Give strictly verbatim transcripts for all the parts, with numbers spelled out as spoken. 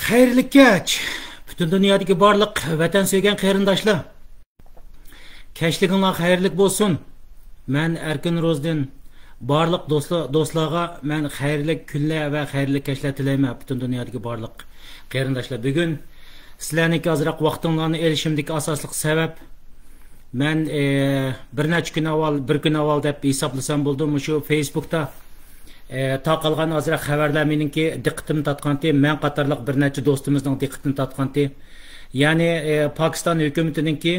خەيرلىك كەچ! پۈتۈن دۇنيادىكى بارلىق ۋەتەن سۆيگەن قېرىنداشلار، كەچلىكىڭلار خەيرلىك بولسۇن. مەن ئەركىن روزدىن بارلىق دوستلار، دوستلارغا مەن خەيرلىك كۈنلەر ۋە خەيرلىك كەچلەر تىلەيمەن، پۈتۈن دۇنيادىكى بارلىق قېرىنداشلار. بۈگۈن سىلەرنىڭكى ئازراق ۋاقتىڭلارنى ئېلىشىمدىكى ئاساسلىق سەۋەب، مەن، ئى، بىر نەچچە كۈن ئاۋۋال، بىر كۈن ئاۋۋال دەپ ھېسابلىسام بولىدۇ، مۇشۇ فېيسبۇكتا، ئى، تارقالغان ئازراق خەۋەرلەر مېنىڭكى دىققىتىمنى تارتقانتى. مەن قاتارلىق بىر نەچچە دوستىمىزنىڭ دىققىتىنى تارتقانتى. يەنى، ئى، پاكىستان ھۆكۈمىتىنىڭكى،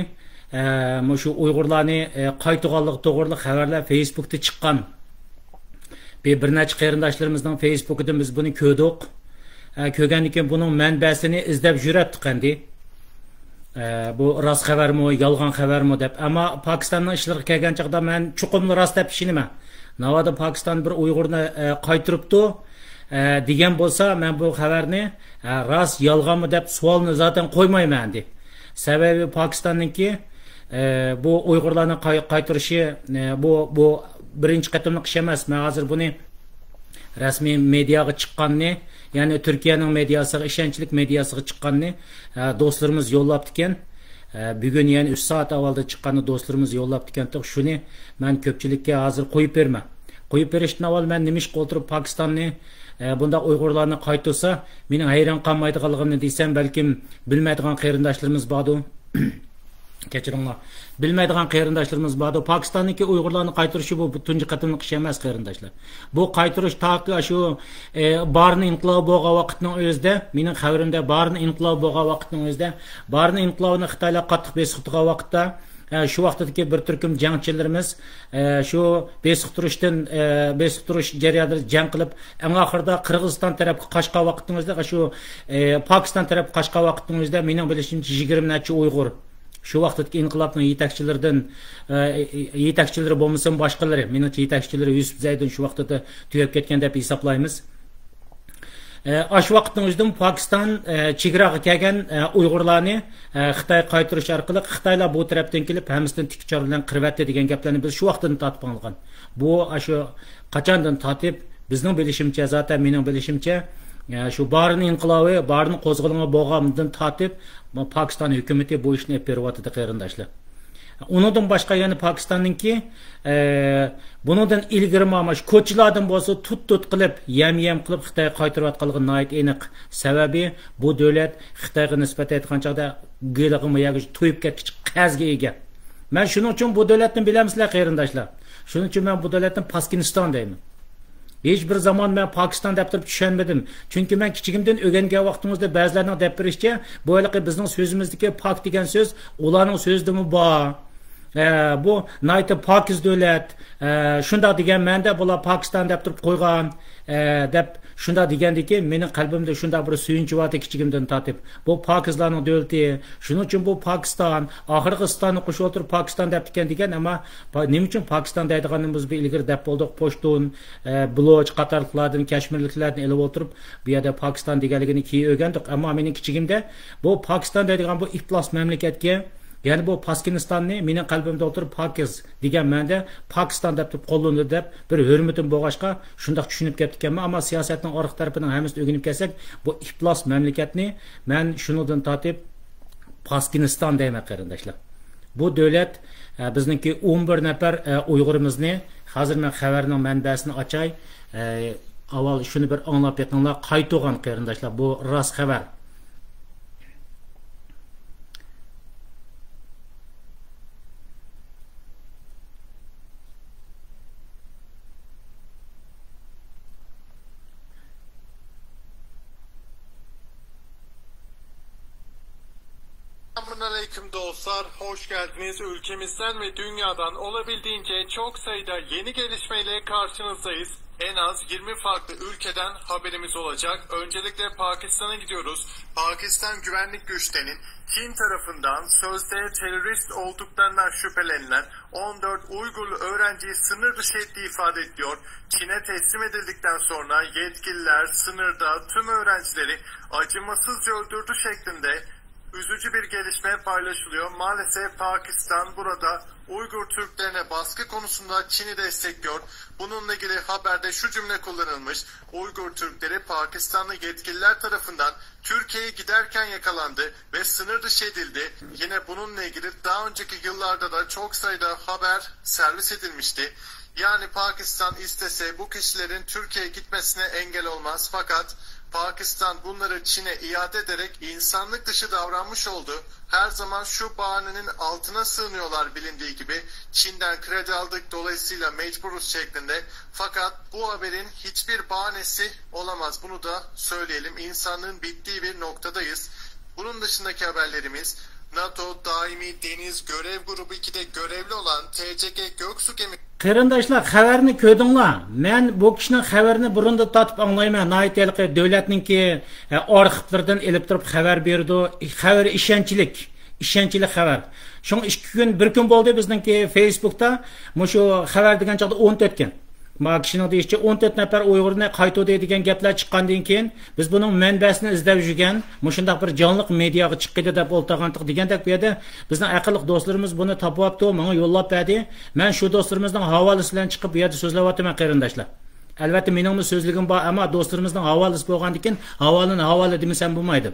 ئى، مۇشۇ ئۇيغۇرلارنى، ئى، قايتۇرغانلىقى توغرىلىق خەۋەرلەر فېيسبۇكتا چىققان. بىر، بىر نەچچە قېرىنداشلىرىمىزنىڭ فېيسبۇكىدىن بىز بۇنى كۆردۇق. ئە، كۆرگەندىن كېيىن بۇنىڭ مەنبەسىنى ئىزدەپ يۈرەتتۇق ئەمدى. ئە، بۇ راست خەۋەرمۇ، يالغان خەۋەرمۇ دەپ. ئەمما پاكىستاننىڭ ئىشلىرىغا كەلگەن چاغدا مەن چوقۇملا راست دەپ ئىشىنىمەن. ناۋادا پاكىستان بىر ئۇيغۇرنى، ئە، قايتۇرۇپتۇ، ئە، دېگەن بولسا، مەن بۇ خەۋەرنى، ئە، راست، يالغانمۇ دەپ سوئالنى زاتەن قويمايمەن ئەمدى. سەۋەبى پاكىستاننىڭكى، ئە، بۇ ئۇيغۇرلارنى قاي-، قايتۇرۇشى، ئە، بۇ، بۇ بىرىنچى قېتىملىق ئىش ئەمەس. مەن ھازىر بۇنى رەسمىي مېدىياغا چىققاننى، يەنى تۈركىيەنىڭ مېدىياسىغا، ئىشەنچلىك مېدىياسىغا چىققاننى، ئە، دوستلىرىمىز يوللاپتىكەن. ئە، بۈگۈن، يەنى ئۈچ سائەت ئاۋۋالدا چىققاننى دوستلىرىمىز يوللاپتىكەن. شۇنى مەن كۆپچىلىككە ھازىر قويۇپ بېرىمەن. قويۇپ بېرىشتىن ئاۋۋال مەن نېمىشقا ئولتۇرۇپ پاكىستاننى، ئە، بۇنداق ئۇيغۇرلارنى قايتۇرسا، مېنىڭ ھەيران قالمايدىغانلىقىمنى دېسەم، بەلكىم بىلمەيدىغان قېرىنداشلىرىمىز باردۇ. كەچۈرۈڭلار. بىلمەيدىغان قېرىنداشلىرىمىز باردۇ. پاكىستاننىڭكى ئۇيغۇرلارنى قايتۇرۇشى بۇ، بۇ تۇنجى قېتىملىق ئىش ئەمەس، قېرىنداشلار. بۇ قايتۇرۇش تاكى شۇ، ئى، بارىن ئىنقىلابى بولغان ۋاقىتنىڭ ئۆزىدە، مېنىڭ خەۋىرىمدە بارىن ئىنقىلابى بولغان ۋاقىتنىڭ ئۆزىدە، بارىن ئىنقىلابىنى خىتايلار قاتتىق بېسىقتۇرغان ۋاقىتتا، ئە، شۇ ۋاقىتتىكى بىر تۈركۈم جەڭچىلىرىمىز، ئە، شۇ بېسىقتۇرۇشتىن، ئە، بېسىقتۇرۇش جەريانىدا جەڭ قىلىپ، ئەڭ ئاخىرىدا قىرغىزىستان تەرەپكە قاچقان ۋاقىتنىڭ ئۆزىدە، شۇ، ئە، پاكىستان تەرەپكە قاچقان ۋاقىتنىڭ ئۆزىدە، مېنىڭ بىلىشىمچە، يىگىرمە نەچچە ئۇيغۇر شۇ ۋاقىتتىكى ئىنقىلابنىڭ يېتەكچىلىرىدىن، ئە، يېتەكچىلىرى بولمىسىمۇ باشقىلىرى، مېنىڭچە، يېتەكچىلىرى يۈسۈپ زەيدىن شۇ ۋاقتىدا تۈگەپ كەتكەن دەپ ھېسابلايمىز. ئە، ئاشۇ ۋاقىتنىڭ ئۆزىدىمۇ پاكىستان، ئە، چېگراغا كەلگەن، ئە، ئۇيغۇرلارنى، ئە، خىتايغا قايتۇرۇش ئارقىلىق خىتايلار بۇ تەرەپتىن كېلىپ ھەممىسىنى تىك چار بىلەن قىرىۋەتتى دېگەن گەپلەرنى بىز شۇ ۋاقتىدىن تارتىپ ئاڭلىغان. بۇ ئاشۇ قاچاندىن تارتىپ بىزنىڭ بىلىشىمچە، زاتەن مېنىڭ بىلىشىمچە، ئە، شۇ بارىن ئىنقىلابى، بارىن قوزغىلىڭى بولغاندىن تارتىپ، پاكىستان ھۆكۈمىتى بۇ ئىشنى ئېلىپ بېرىۋاتىدۇ، قېرىنداشلار. ئۇنىڭدىن باشقا يەنە پاكىستاننىڭكى، ئە، بۇنىڭدىن ئىلگىرى مانا شۇ كوچىلاردىن بولسا تۇت-تۇت قىلىپ، يەم-يەم قىلىپ خىتايغا قايتۇرۇۋاتقانلىقى ناھايىتى ئېنىق. سەۋەبى بۇ دۆلەت خىتايغا نىسبەت ئېيتقان چاغدا گېلىغىمۇ ياكى تويۇپ كەتكۈچى قەرزگە ئىگە. مەن شۇنىڭ ئۈچۈن بۇ دۆلەتنى بىلەمسىلەر، قېرىنداشلار؟ شۇنىڭ ئۈچۈن مەن بۇ دۆلەتنى پاكىستان دەيمەن. ھېچ بىر زامان مەن پاكىستان دەپ تۇرۇپ چۈشەنمىدىم. چۈنكى مەن كىچىكىمدىن ئۆگەنگەن ۋاقتىمىزدا بەزىلەرنىڭ دەپ بېرىشىچە، بۇ ھېلىقى بىزنىڭ سۆزىمىزدىكى پاك دېگەن سۆز ئۇلارنىڭ سۆزىدىمۇ بار. ئە، بۇ ناھايىتى پاكىز دۆلەت. ئە، شۇنداق دېگەن مەنىدە بۇلار پاكىستان دەپ تۇرۇپ قويغان، ئە، دەپ شۇنداق دېگەندىكىن، مېنىڭ قەلبىمدە شۇنداق بىر سۆيۈنچ بارتى كىچىكىمدىن تارتىپ. بۇ پاكىزلارنىڭ دۆلىتى. شۇنىڭ ئۈچۈن بۇ پاكىستان، ئاخىرىغا ئىستاننى قوشۇپ ئولتۇرۇپ پاكىستان دەپتىكەن دېگەن، ئەمما پا-، نېمە ئۈچۈن پاكىستان دەيدىغاننى بىز بۇ ئىلگىرى دەپ بولدۇق، پوشتۇن، ئە، بلوچ قاتارلىقلاردىن، كەشمىرلىكلەردىن ئېلىپ ئولتۇرۇپ، بۇ يەردە پاكىستان دېگەنلىكىنى كېيىن ئۆگەندۇق. ئەمما مېنىڭ كىچىكىمدە بۇ پاكىستان دەيدىغان بۇ ئىپلاس مەملىكەتكە، يەنى بۇ پاسكىنىستاننى مېنىڭ قەلبىمدە ئولتۇرۇپ پاكىز دېگەن مەنىدە پاكىستان دەپ تۇرۇپ قوللىنىدۇ دەپ بىر ھۆرمىتىم بولغاچقا شۇنداق چۈشىنىپ كەپتىكەنمەن. ئەمما سىياسەتنىڭ ئارقا تەرىپىنىڭ ھەممىسىنى ئۆگىنىپ كەلسەك، بۇ ئىپلاس مەملىكەتنى مەن شۇنىڭدىن تارتىپ پاسكىنىستان دەيمەن، قېرىنداشلار. بۇ دۆلەت، ئە، بىزنىڭكى ئون بىر نەپەر، ئە، ئۇيغۇرىمىزنى، ھازىر مەن خەۋەرنىڭ مەنبەسىنى ئاچاي. ئە، ئاۋۋال شۇنى بىر ئاڭلاپ بېقىڭلار، قايتۇرغان قېرىنداشلار، بۇ راست خەۋەر. Selamünaleyküm dostlar, hoş geldiniz. Ülkemizden ve dünyadan olabildiğince çok sayıda yeni gelişmeyle karşınızdayız. En az yirmi farklı ülkeden haberimiz olacak. Öncelikle Pakistan'a gidiyoruz. Pakistan güvenlik güçlerinin Çin tarafından sözde terörist olduklarından şüphelenilen on dört Uygurlu öğrenciyi sınır dışı ettiği ifade ediliyor. Çin'e teslim edildikten sonra yetkililer sınırda tüm öğrencileri acımasızca öldürdü şeklinde Üzücü bir gelişme paylaşılıyor. Maalesef Pakistan burada Uygur Türklerine baskı konusunda Çin'i destekliyor. Bununla ilgili haberde şu cümle kullanılmış: Uygur Türkleri Pakistanlı yetkililer tarafından Türkiye'ye giderken yakalandı ve sınır dışı edildi. Yine bununla ilgili daha önceki yıllarda da çok sayıda haber servis edilmişti. Yani Pakistan istese bu kişilerin Türkiye'ye gitmesine engel olmaz, fakat Pakistan bunları Çin'e iade ederek insanlık dışı davranmış oldu. Her zaman şu bahanenin altına sığınıyorlar bilindiği gibi. Çin'den kredi aldık, dolayısıyla mecburuz şeklinde. Fakat bu haberin hiçbir bahanesi olamaz. Bunu da söyleyelim. İnsanlığın bittiği bir noktadayız. Bunun dışındaki haberlerimiz NATO Daimi Deniz Görev Grubu ikide görevli olan T C G Göksu gemi قېرىنداشلار، خەۋەرنى كۆردۈڭلار. مەن بۇ كىشىنىڭ خەۋىرىنى بۇرۇندىن تارتىپ ئاڭلايمەن. ناھايىتى ھېلىقى دۆلەتنىڭكى، ئە، ئارخىپلىرىدىن ئېلىپ تۇرۇپ خەۋەر بېرىدۇ. خەۋىرى ئىشەنچلىك، ئىشەنچلىك خەۋەر. شۇڭا ئىككى كۈن، بىر كۈن بولدى بىزنىڭكى فېيسبۇكتا مۇشۇ خەۋەر دېگەن چاغدا ئون تۆت كۈن. ما كىشىنىڭ دېيىشىچە، ئون تۆت نەپەر ئۇيغۇرنى قايتۇردى دېگەن گەپلەر چىققاندىن كېيىن، بىز بۇنىڭ مەنبەسىنى ئىزدەپ يۈرگەن، مۇشۇنداق بىر جانلىق مېدىياغا چىققىلى دەپ ئولتۇرغانتۇق دېگەندەك، بۇ يەردە بىزنىڭ ئەقىللىق دوستلىرىمىز بۇنى تاپىۋاپتۇ، ماڭا يوللاپ بەردى. مەن شۇ دوستلىرىمىزنىڭ ھاۋالىسى بىلەن چىقىپ بۇ يەردە سۆزلەۋاتىمەن، قېرىنداشلار. ئەلۋەتتە، مېنىڭمۇ سۆزلىگۈم بار، ئەمما دوستلىرىمىزنىڭ ھاۋالىسى بولغاندىكىن، ھاۋالىنى ھاۋالە دېمىسەم بولمايدۇ.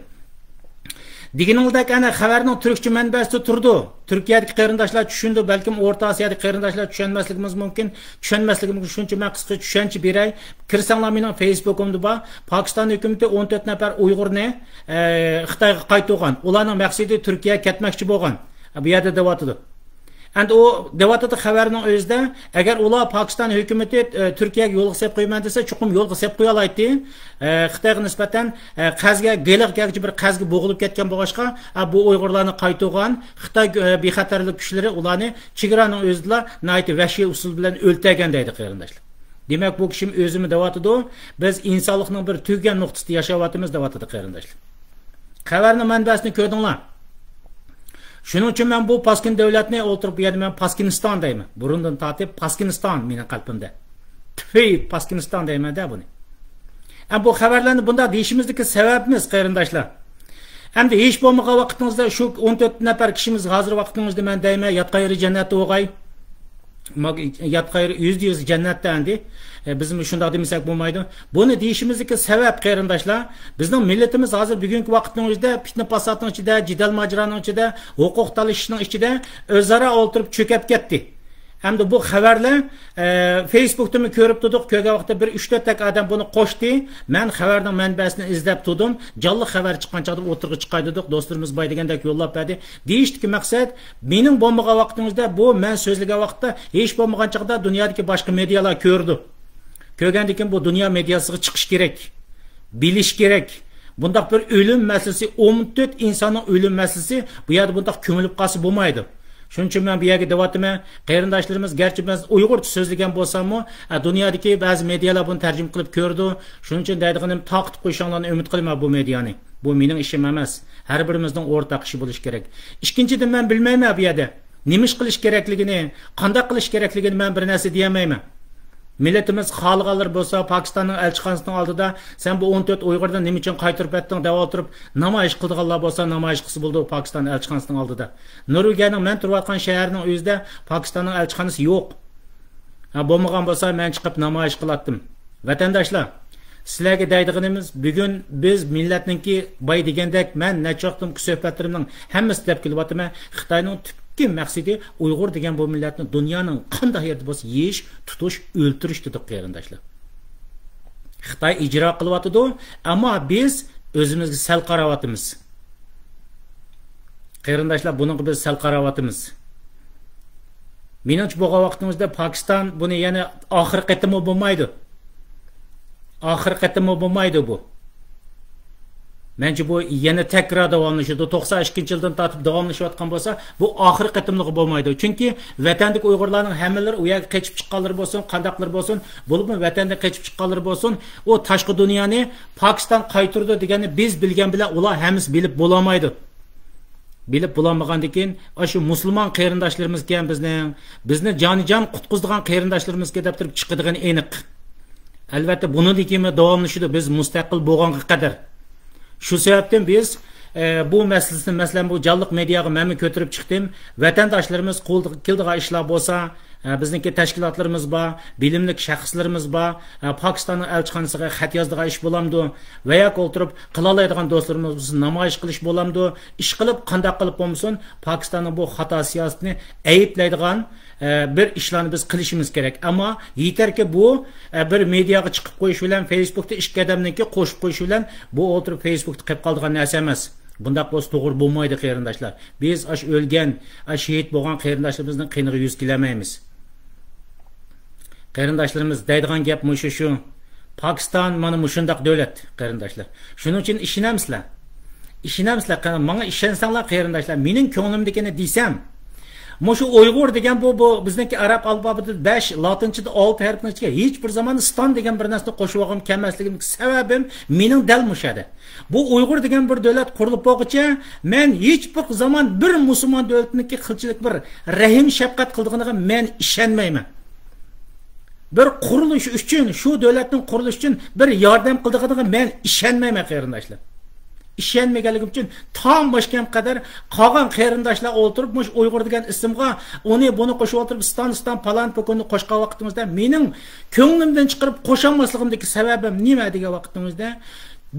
دېگىنىڭىزدەك، ئەنە خەۋەرنىڭ تۈركچە مەنبەسىدە تۇرىدۇ. تۈركىيەدىكى قېرىنداشلار چۈشىنىدۇ، بەلكىم ئورتا ئاسىيادىكى قېرىنداشلار چۈشەنمەسلىكىمىز مۇمكىن. چۈشەنمەسلىكىمىز مۇمكىن. شۇنىڭ ئۈچۈن مەن قىسقىچە چۈشەنچە بېرەي. كىرسەڭلار مېنىڭ فېيسبۇكۇمدا بار. پاكىستان ھۆكۈمىتى ئون تۆت نەپەر ئۇيغۇرنى، ئە، خىتايغا قايتۇرغان. ئۇلارنىڭ مەقسىتى تۈركىيەگە كەتمەكچى بولغان. بۇ يەردە دەۋاتىدۇ. ئەمدى ئۇ دەۋاتىدۇ خەۋەرنىڭ ئۆزىدە، ئەگەر ئۇلار پاكىستان ھۆكۈمىتى، ئە، تۈركىيەگە يولغا سېلىپ قويىمەن دېسە، چوقۇم يولغا سېلىپ قويالايتتى. ئە، خىتايغا نىسبەتەن، ئە، قەرزگە، گېلىغا كەلگۈچە بىر قەرزگە بوغۇلۇپ كەتكەن بولغاچقا، ئە، بۇ ئۇيغۇرلارنى قايتۇرغان خىتاي، ئە، بىخەتەرلىك كۈچلىرى ئۇلارنى چېگرانىڭ ئۆزىدىلا ناھايىتى ۋەھشىي ئۇسۇل بىلەن ئۆلتۈرگەن دەيدۇ، قېرىنداشلار. دېمەك، بۇ كىشىمۇ ئۆزىمۇ دەۋاتىدۇ، بىز ئىنسانلىقنىڭ بىر تۈگىگەن نۇقتىسىدا ياشاۋاتىمىز دەۋاتىدۇ، قېرىنداشلار. خەۋەرنىڭ مەنبەسىنى كۆردۈڭلار. شۇنىڭ ئۈچۈن مەن بۇ پاسكىنا دۆلەتنى ئولتۇرۇپ، بۇ يەردە مەن پاسكىنىستان دەيمەن. بۇرۇندىن تارتىپ پاسكىنىستان مېنىڭ قەلبىمدە. تۈفەي پاسكىنىستان دەيمەن-دە بۇنى. ئەمما بۇ خەۋەرلەرنى بۇنداق دېيىشىمىزدىكى سەۋەبىمىز، قېرىنداشلار، ئەمدى ھېچ بولمىغان ۋاقتىڭىزدا شۇ ئون تۆت نەپەر كىشىمىز ھازىر ۋاقتىڭىزدا مەن دەيمەن، ياتقان يېرى جەننەتتە بولغاي. ما-، ياتقان يېرى يۈزدە يۈز جەننەتتە ئەمدى. ئە، بىزمۇ شۇنداق دېمىسەك بولمايدۇ. بۇنى دېيىشىمىزدىكى سەۋەب، قېرىنداشلار، بىزنىڭ مىللىتىمىز ھازىر بۈگۈنكى ۋاقىتنىڭ ئۆزىدە پىتنە-پاساتنىڭ ئىچىدە، جېدەل-ماجىرانىڭ ئىچىدە، ھوقۇق تالىشىشنىڭ ئىچىدە ئۆزئارا ئولتۇرۇپ چۆكۈپ كەتتى. ئەمدى بۇ خەۋەرلەر، ئە، فېيسبۇكتىمۇ كۆرۈپ تۇردۇق، كۆرگەن ۋاقىتتا بىر ئۈچ تۆت تەك ئادەم بۇنى قوشتى. مەن خەۋەرنىڭ مەنبەسىنى ئىزدەپ تۇردۇم. جانلىق خەۋەر چىققان چاغدا ئوتتۇرىغا چىقاي دېدۇق، دوستلىرىمىز باي دېگەندەك يوللاپ بەردى. دېيىشتىكى مەقسەت، مېنىڭ بولمىغان ۋاقتىڭىزدا بۇ مەن سۆزلىگەن ۋاقىتتا ھېچ بولمىغان چاغدا دۇنيادىكى باشقا مېدىيالار كۆرىدۇ. كۆرگەندىن كېيىن بۇ دۇنيا مېدىياسىغا چىقىش كېرەك. بىلىش كېرەك. بۇنداق بىر ئۆلۈم مەسىلىسى، ئون تۆت ئىنساننىڭ ئۆلۈم مەسىلىسى بۇ يەردە بۇنداق كۆمۈلۈپ قالسا بولمايدۇ. شۇنىڭ ئۈچۈن مەن بۇ يەرگە دەۋاتىمەن، قېرىنداشلىرىمىز، گەرچە مەن ئۇيغۇرچە سۆزلىگەن بولساممۇ، ئە، دۇنيادىكى بەزى مېدىيالار بۇنى تەرجىمە قىلىپ كۆرىدۇ. شۇنىڭ ئۈچۈن دەيدىغىنىم، تارقىتىپ قويۇشۇڭلارنى ئۈمىد قىلىمەن بۇ مېدىيانى. بۇ مېنىڭ ئىشىم ئەمەس. ھەر بىرىمىزنىڭ ئورتاق ئىشى بولۇشى كېرەك. ئىككىنچىدىن، مەن بىلمەيمەن بۇ يەردە نېمە ئىش قىلىش كېرەكلىكىنى، قانداق قىلىش كېرەكلىكىنى مەن بىر نەرسە دېيەلمەيمەن. مىللىتىمىز خالىغانلىرى بولسا، پاكىستاننىڭ ئەلچىخانىسىنىڭ ئالدىدا، سەن بۇ ئون تۆت ئۇيغۇرنى نېمە ئۈچۈن قايتۇرۇپ ئەتتىڭ دەپ ئولتۇرۇپ، نامايىش قىلىدىغانلار بولسا، نامايىش قىلسا بولىدۇ پاكىستان ئەلچىخانىسىنىڭ ئالدىدا. نورۋېگىيەنىڭ مەن تۇرۇۋاتقان شەھەرنىڭ ئۆزىدە پاكىستاننىڭ ئەلچىخانىسى يوق. ھە، بولمىغان بولسا، مەن چىقىپ نامايىش قىلاتتىم. ۋەتەنداشلار، سىلەرگە دەيدىغىنىمىز، بۈگۈن بىز مىللەتنىڭكى باي دېگەندەك، مەن نەچچە ۋاقىتتىن سۆھبەتلىرىمنىڭ ھەممىسىدە دەپ كېلىۋاتىمەن، خىتاينىڭ تۈپكى مەقسىتى ئۇيغۇر دېگەن بۇ مىللەتنى دۇنيانىڭ قانداق يېرىدە بولسا يېيىش، تۇتۇش، ئۆلتۈرۈش دېدۇق، قېرىنداشلار. خىتاي ئىجرا قىلىۋاتىدۇ، ئەمما بىز ئۆزىمىزگە سەل قاراۋاتىمىز. قېرىنداشلار، بۇنىڭغا بىز سەل قاراۋاتىمىز. مېنىڭچە، بولغان ۋاقتىمىزدا پاكىستان بۇنى يەنە ئاخىرقى قېتىممۇ بولمايدۇ. ئاخىرقى قېتىممۇ بولمايدۇ بۇ. مەنچە بۇ يەنە تەكرار داۋاملىشىدۇ. توقسان ئىككىنچى يىلدىن تارتىپ داۋاملىشىۋاتقان بولسا، بۇ ئاخىرقى قېتىملىقى بولمايدۇ. چۈنكى ۋەتەندىكى ئۇيغۇرلارنىڭ ھەممىلىرى ئۇ يەرگە قېچىپ چىققانلىرى بولسۇن، قانداقلىرى بولسۇن، بولۇپمۇ ۋەتەندىن قېچىپ چىققانلىرى بولسۇن، ئۇ تاشقى دۇنيانى پاكىستان قايتۇرىدۇ دېگەننى بىز بىلگەن بىلەن ئۇلار ھەممىسى بىلىپ بولالمايدۇ. بىلىپ بولالمىغاندىن كېيىن، ئاشۇ مۇسۇلمان قېرىنداشلىرىمىزكەن بىزنىڭ، بىزنى جانىجان قۇتقۇزىدىغان قېرىنداشلىرىمىزكەن دەپ تۇرۇپ چىقىدىغىنى ئېنىق. ئەلۋەتتە، بۇنىڭدىن كېيىنمۇ داۋاملىشىدۇ، بىز مۇستەقىل بولغانغا قەدەر. شۇ سەۋەبتىن بىز ئە، بۇ مەسىلىسىنى، مەسىلەن، بۇ جانلىق مېدىياغا مەنمۇ كۆتۈرۈپ چىقتىم. ۋەتەنداشلىرىمىز قولىدا كېلىدىغان ئىشلار بولسا، ئە، بىزنىڭكى تەشكىلاتلىرىمىز بار، بىلىملىك شەخسلىرىمىز بار، ئە، پاكىستاننىڭ ئەلچىخانىسىغا خەت يازىدىغان ئىش بولامدۇ؟ ۋە ياكى ئولتۇرۇپ قىلالايدىغان دوستلىرىمىز بولسا نامايىش قىلىش بولامدۇ؟ ئىشقىلىپ، قانداق قىلىپ بولمىسۇن، پاكىستاننىڭ بۇ خاتا سىياسىتىنى ئەيىبلەيدىغان، ئە، بىر ئىشلارنى بىز قىلىشىمىز كېرەك. ئەمما يېتەركى بۇ، ئە، بىر مېدىياغا چىقىپ قويۇش بىلەن، فېيسبۇكتا ئىككى ئادەمنىڭكى قوشۇپ قويۇشى بىلەن بۇ ئولتۇرۇپ فېيسبۇكتا قېلىپ قالىدىغان نەرسە ئەمەس. بۇنداق بولسا توغرا بولمايدۇ، قېرىنداشلار. بىز ئاش ئۆلگەن، ئاش شېھىت بولغان قېرىنداشلىرىمىزنىڭ قېنىغا يۈز كېلەلمەيمىز. قېرىنداشلىرىمىز، دەيدىغان گەپ مۇشۇ شۇ. پاكىستان مانا مۇشۇنداق دۆلەت، قېرىنداشلار. شۇنىڭ ئۈچۈن ئىشىنەمسىلەر؟ ئىشىنەمسىلەر؟ قېرىن-، ماڭا ئىشەنسەڭلار، قېرىنداشلار، مېنىڭ كۆڭلۈمدىكىنى دېسەم، مۇشۇ ئۇيغۇر دېگەن بۇ، بۇ بىزنىڭكى ئەرەب ئالفابېتىدا بەش، لاتىنچىدا ئالتە ھەرپنىڭ ئىچىگە ھېچ بىر زامان ستان دېگەن بىر نەرسىنى قوشۇۋالغۇم كەلمەسلىكىمدىكى سەۋەبىم مېنىڭ دەل مۇشۇ يەردە. بۇ ئۇيغۇر دېگەن بىر دۆلەت قۇرۇلۇپ بولغۇچە، مەن ھېچ بىر زامان بىر مۇسۇلمان دۆلىتىنىڭكى قىلچىلىك بىر رەھىم شەپقەت قىلىدىغىنىغا مەن ئىشەنمەيمەن. بىر قۇرۇلۇش ئۈچۈن، شۇ دۆلەتنىڭ قۇرۇلۇشى ئۈچۈن بىر ياردەم قىلىدىغىنىغا مەن ئىشەنمەيمەن، قېرىنداشلار. ئىشەنمىگەنلىكىم ئۈچۈن تام باشقام قەدەر قالغان قېرىنداشلار ئولتۇرۇپ، مۇشۇ ئۇيغۇر دېگەن ئىسىمغا ئۇنى بۇنى قوشۇپ ئولتۇرۇپ، ستان، ستان، پالان، پوكوننى قوشقان ۋاقتىمىزدا، مېنىڭ كۆڭلۈمدىن چىقىرىپ قوشالماسلىقىمدىكى سەۋەبىم نېمە دېگەن ۋاقتىمىزدا،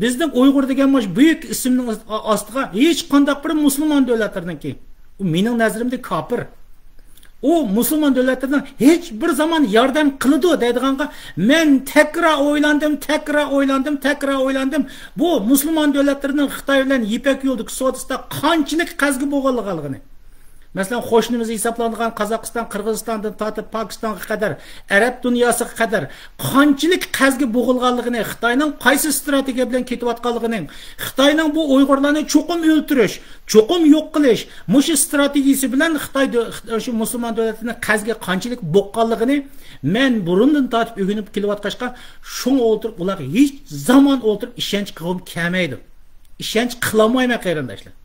بىزنىڭ ئۇيغۇر دېگەن مۇشۇ بۈيۈك ئىسىمنىڭ ئاستىغا ھېچقانداق بىر مۇسۇلمان دۆلەتلىرىنىڭكى، ئۇ مېنىڭ نەزىرىمدە كاپىر. ئۇ مۇسۇلمان دۆلەتلىرىنىڭ ھېچ بىر زامان ياردەم قىلىدۇ دەيدىغانغا مەن تەكرار ئويلاندىم، تەكرار ئويلاندىم، تەكرار ئويلاندىم. بۇ مۇسۇلمان دۆلەتلىرىنىڭ خىتاي بىلەن يىپەك يولىدىكى سودىسىدا قانچىلىك قەرزگە بوغۇلغانلىقىنى. مەسىلەن، قوشنىمىز ھېسابلانغان قازاقىستان، قىرغىزىستاندىن تارتىپ پاكىستانغا قەدەر، ئەرەب دۇنياسىغا قەدەر قانچىلىك قەرزگە بوغۇلغانلىقىنى، خىتاينىڭ قايسى ستراتېگىيە بىلەن كېتىۋاتقانلىقىنى، خىتاينىڭ بۇ ئۇيغۇرلارنى چوقۇم ئۆلتۈرۈش، چوقۇم يوق قىلىش، مۇشۇ ستراتېگىيىسى بىلەن خىتاي دۆ-، خىت-، شۇ مۇسۇلمان دۆلەتلىرىنى قەرزگە قانچىلىك بوغقانلىقىنى مەن بۇرۇندىن تارتىپ ئۆگىنىپ كېلىۋاتقاچقا، شۇڭا ئولتۇرۇپ ئۇلارغا ھېچ زامان ئولتۇرۇپ ئىشەنچ قىلغۇم كەلمەيدۇ. ئىشەنچ قىلالمايمەن، قېرىنداشلار.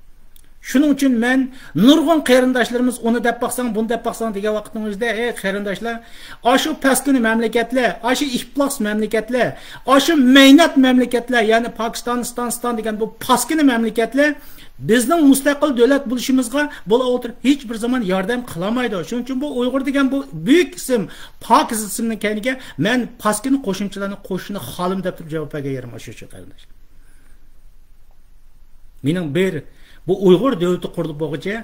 شۇنىڭ ئۈچۈن مەن نۇرغۇن قېرىنداشلىرىمىز ئۇنى دەپ باقساڭ، بۇنى دەپ باقساڭ دېگەن ۋاقىتنىڭ ئۆزىدە، ئەي قېرىنداشلار، ئاشۇ پاسكىنا مەملىكەتلەر، ئاشۇ ئىپلاس مەملىكەتلەر، ئاشۇ مەينەت مەملىكەتلەر، يەنى پاكىستان، ستان، ستان دېگەن بۇ پاسكىنا مەملىكەتلەر بىزنىڭ مۇستەقىل دۆلەت بولۇشىمىزغا بۇلار ئولتۇرۇپ ھېچ بىر زامان ياردەم قىلالمايدۇ. شۇنىڭ ئۈچۈن بۇ ئۇيغۇر دېگەن بۇ بۈيۈك ئىسىم، پاكىز ئىسىمنىڭ كەينىگە مەن پاسكىنا قوشۇمچىلارنى قوشۇشنى خالىمايمەن دەپ تۇرۇپ جاۋاب بەرگەن يېرىم ئاشۇ، قېرىنداش. مېنىڭ بىر، بۇ ئۇيغۇر دۆلىتى قۇرۇلۇپ بولغۇچە،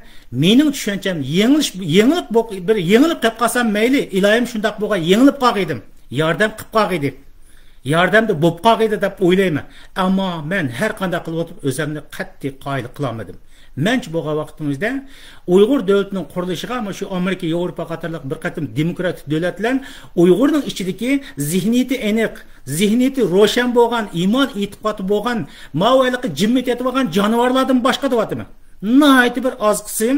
مېنىڭ چۈشەنچەم يېڭىلىش، يېڭىلىق بو-، بىر يېڭىلىپ قېلىپ قالسام مەيلى، ئىلاھىم شۇنداق بولغان، يېڭىلىپ قالغىيدىم، ياردەم قىلىپ قالغىيدى، ياردەمدە بوپ قالغىيدى دەپ ئويلايمەن. ئەمما مەن ھەر قانداق قىلىۋاتىپ ئۆزۈمنى قەتئىي قايىل قىلالمىدىم. مەنچە بولغان ۋاقتىمىزدا ئۇيغۇر دۆلىتىنىڭ قۇرۇلۇشىغا مۇشۇ ئامېرىكا، ياۋروپا قاتارلىق بىر قېتىم دېموكراتىك دۆلەتلەر ئۇيغۇرنىڭ ئىچىدىكى زېھنىيىتى ئېنىق، زېھنىيىتى روشەن بولغان، ئىمان ئېتىقادى بولغان، ماۋۇ ھېلىقى جىممىتى يېتىۋالغان جانىۋارلاردىن باشقا دەۋاتىمەن. ناھايىتى بىر ئاز قىسىم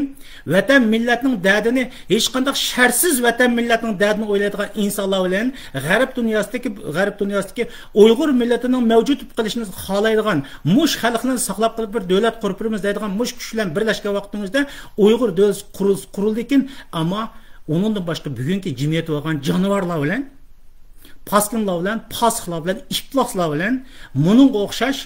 ۋەتەن مىللەتنىڭ دەردىنى ھېچقانداق شەرتسىز ۋەتەن مىللەتنىڭ دەردىنى ئويلايدىغان ئىنسانلار بىلەن غەرب دۇنياسىدىكى، غەرب دۇنياسىدىكى ئۇيغۇر مىللىتىنىڭ مەۋجۇت بولۇپ قېلىشىنى خالايدىغان، مۇشۇ خەلقنى ساقلاپ قېلىپ بىر دۆلەت قۇرۇپ بېرىمىز دەيدىغان مۇشۇ كۈچ بىلەن بىرلەشكەن ۋاقتىمىزدا ئۇيغۇر دۆلىتى قۇرۇل-، قۇرۇلدىكىن، ئەمما ئۇنىڭدىن باشقا بۈگۈنكى جىممىتى بولغان جانىۋارلار بىلەن، پاسكىنلار بىلەن، پاسىقلار بىلەن، ئىپلاسلار بىلەن مۇنىڭغا ئوخشاش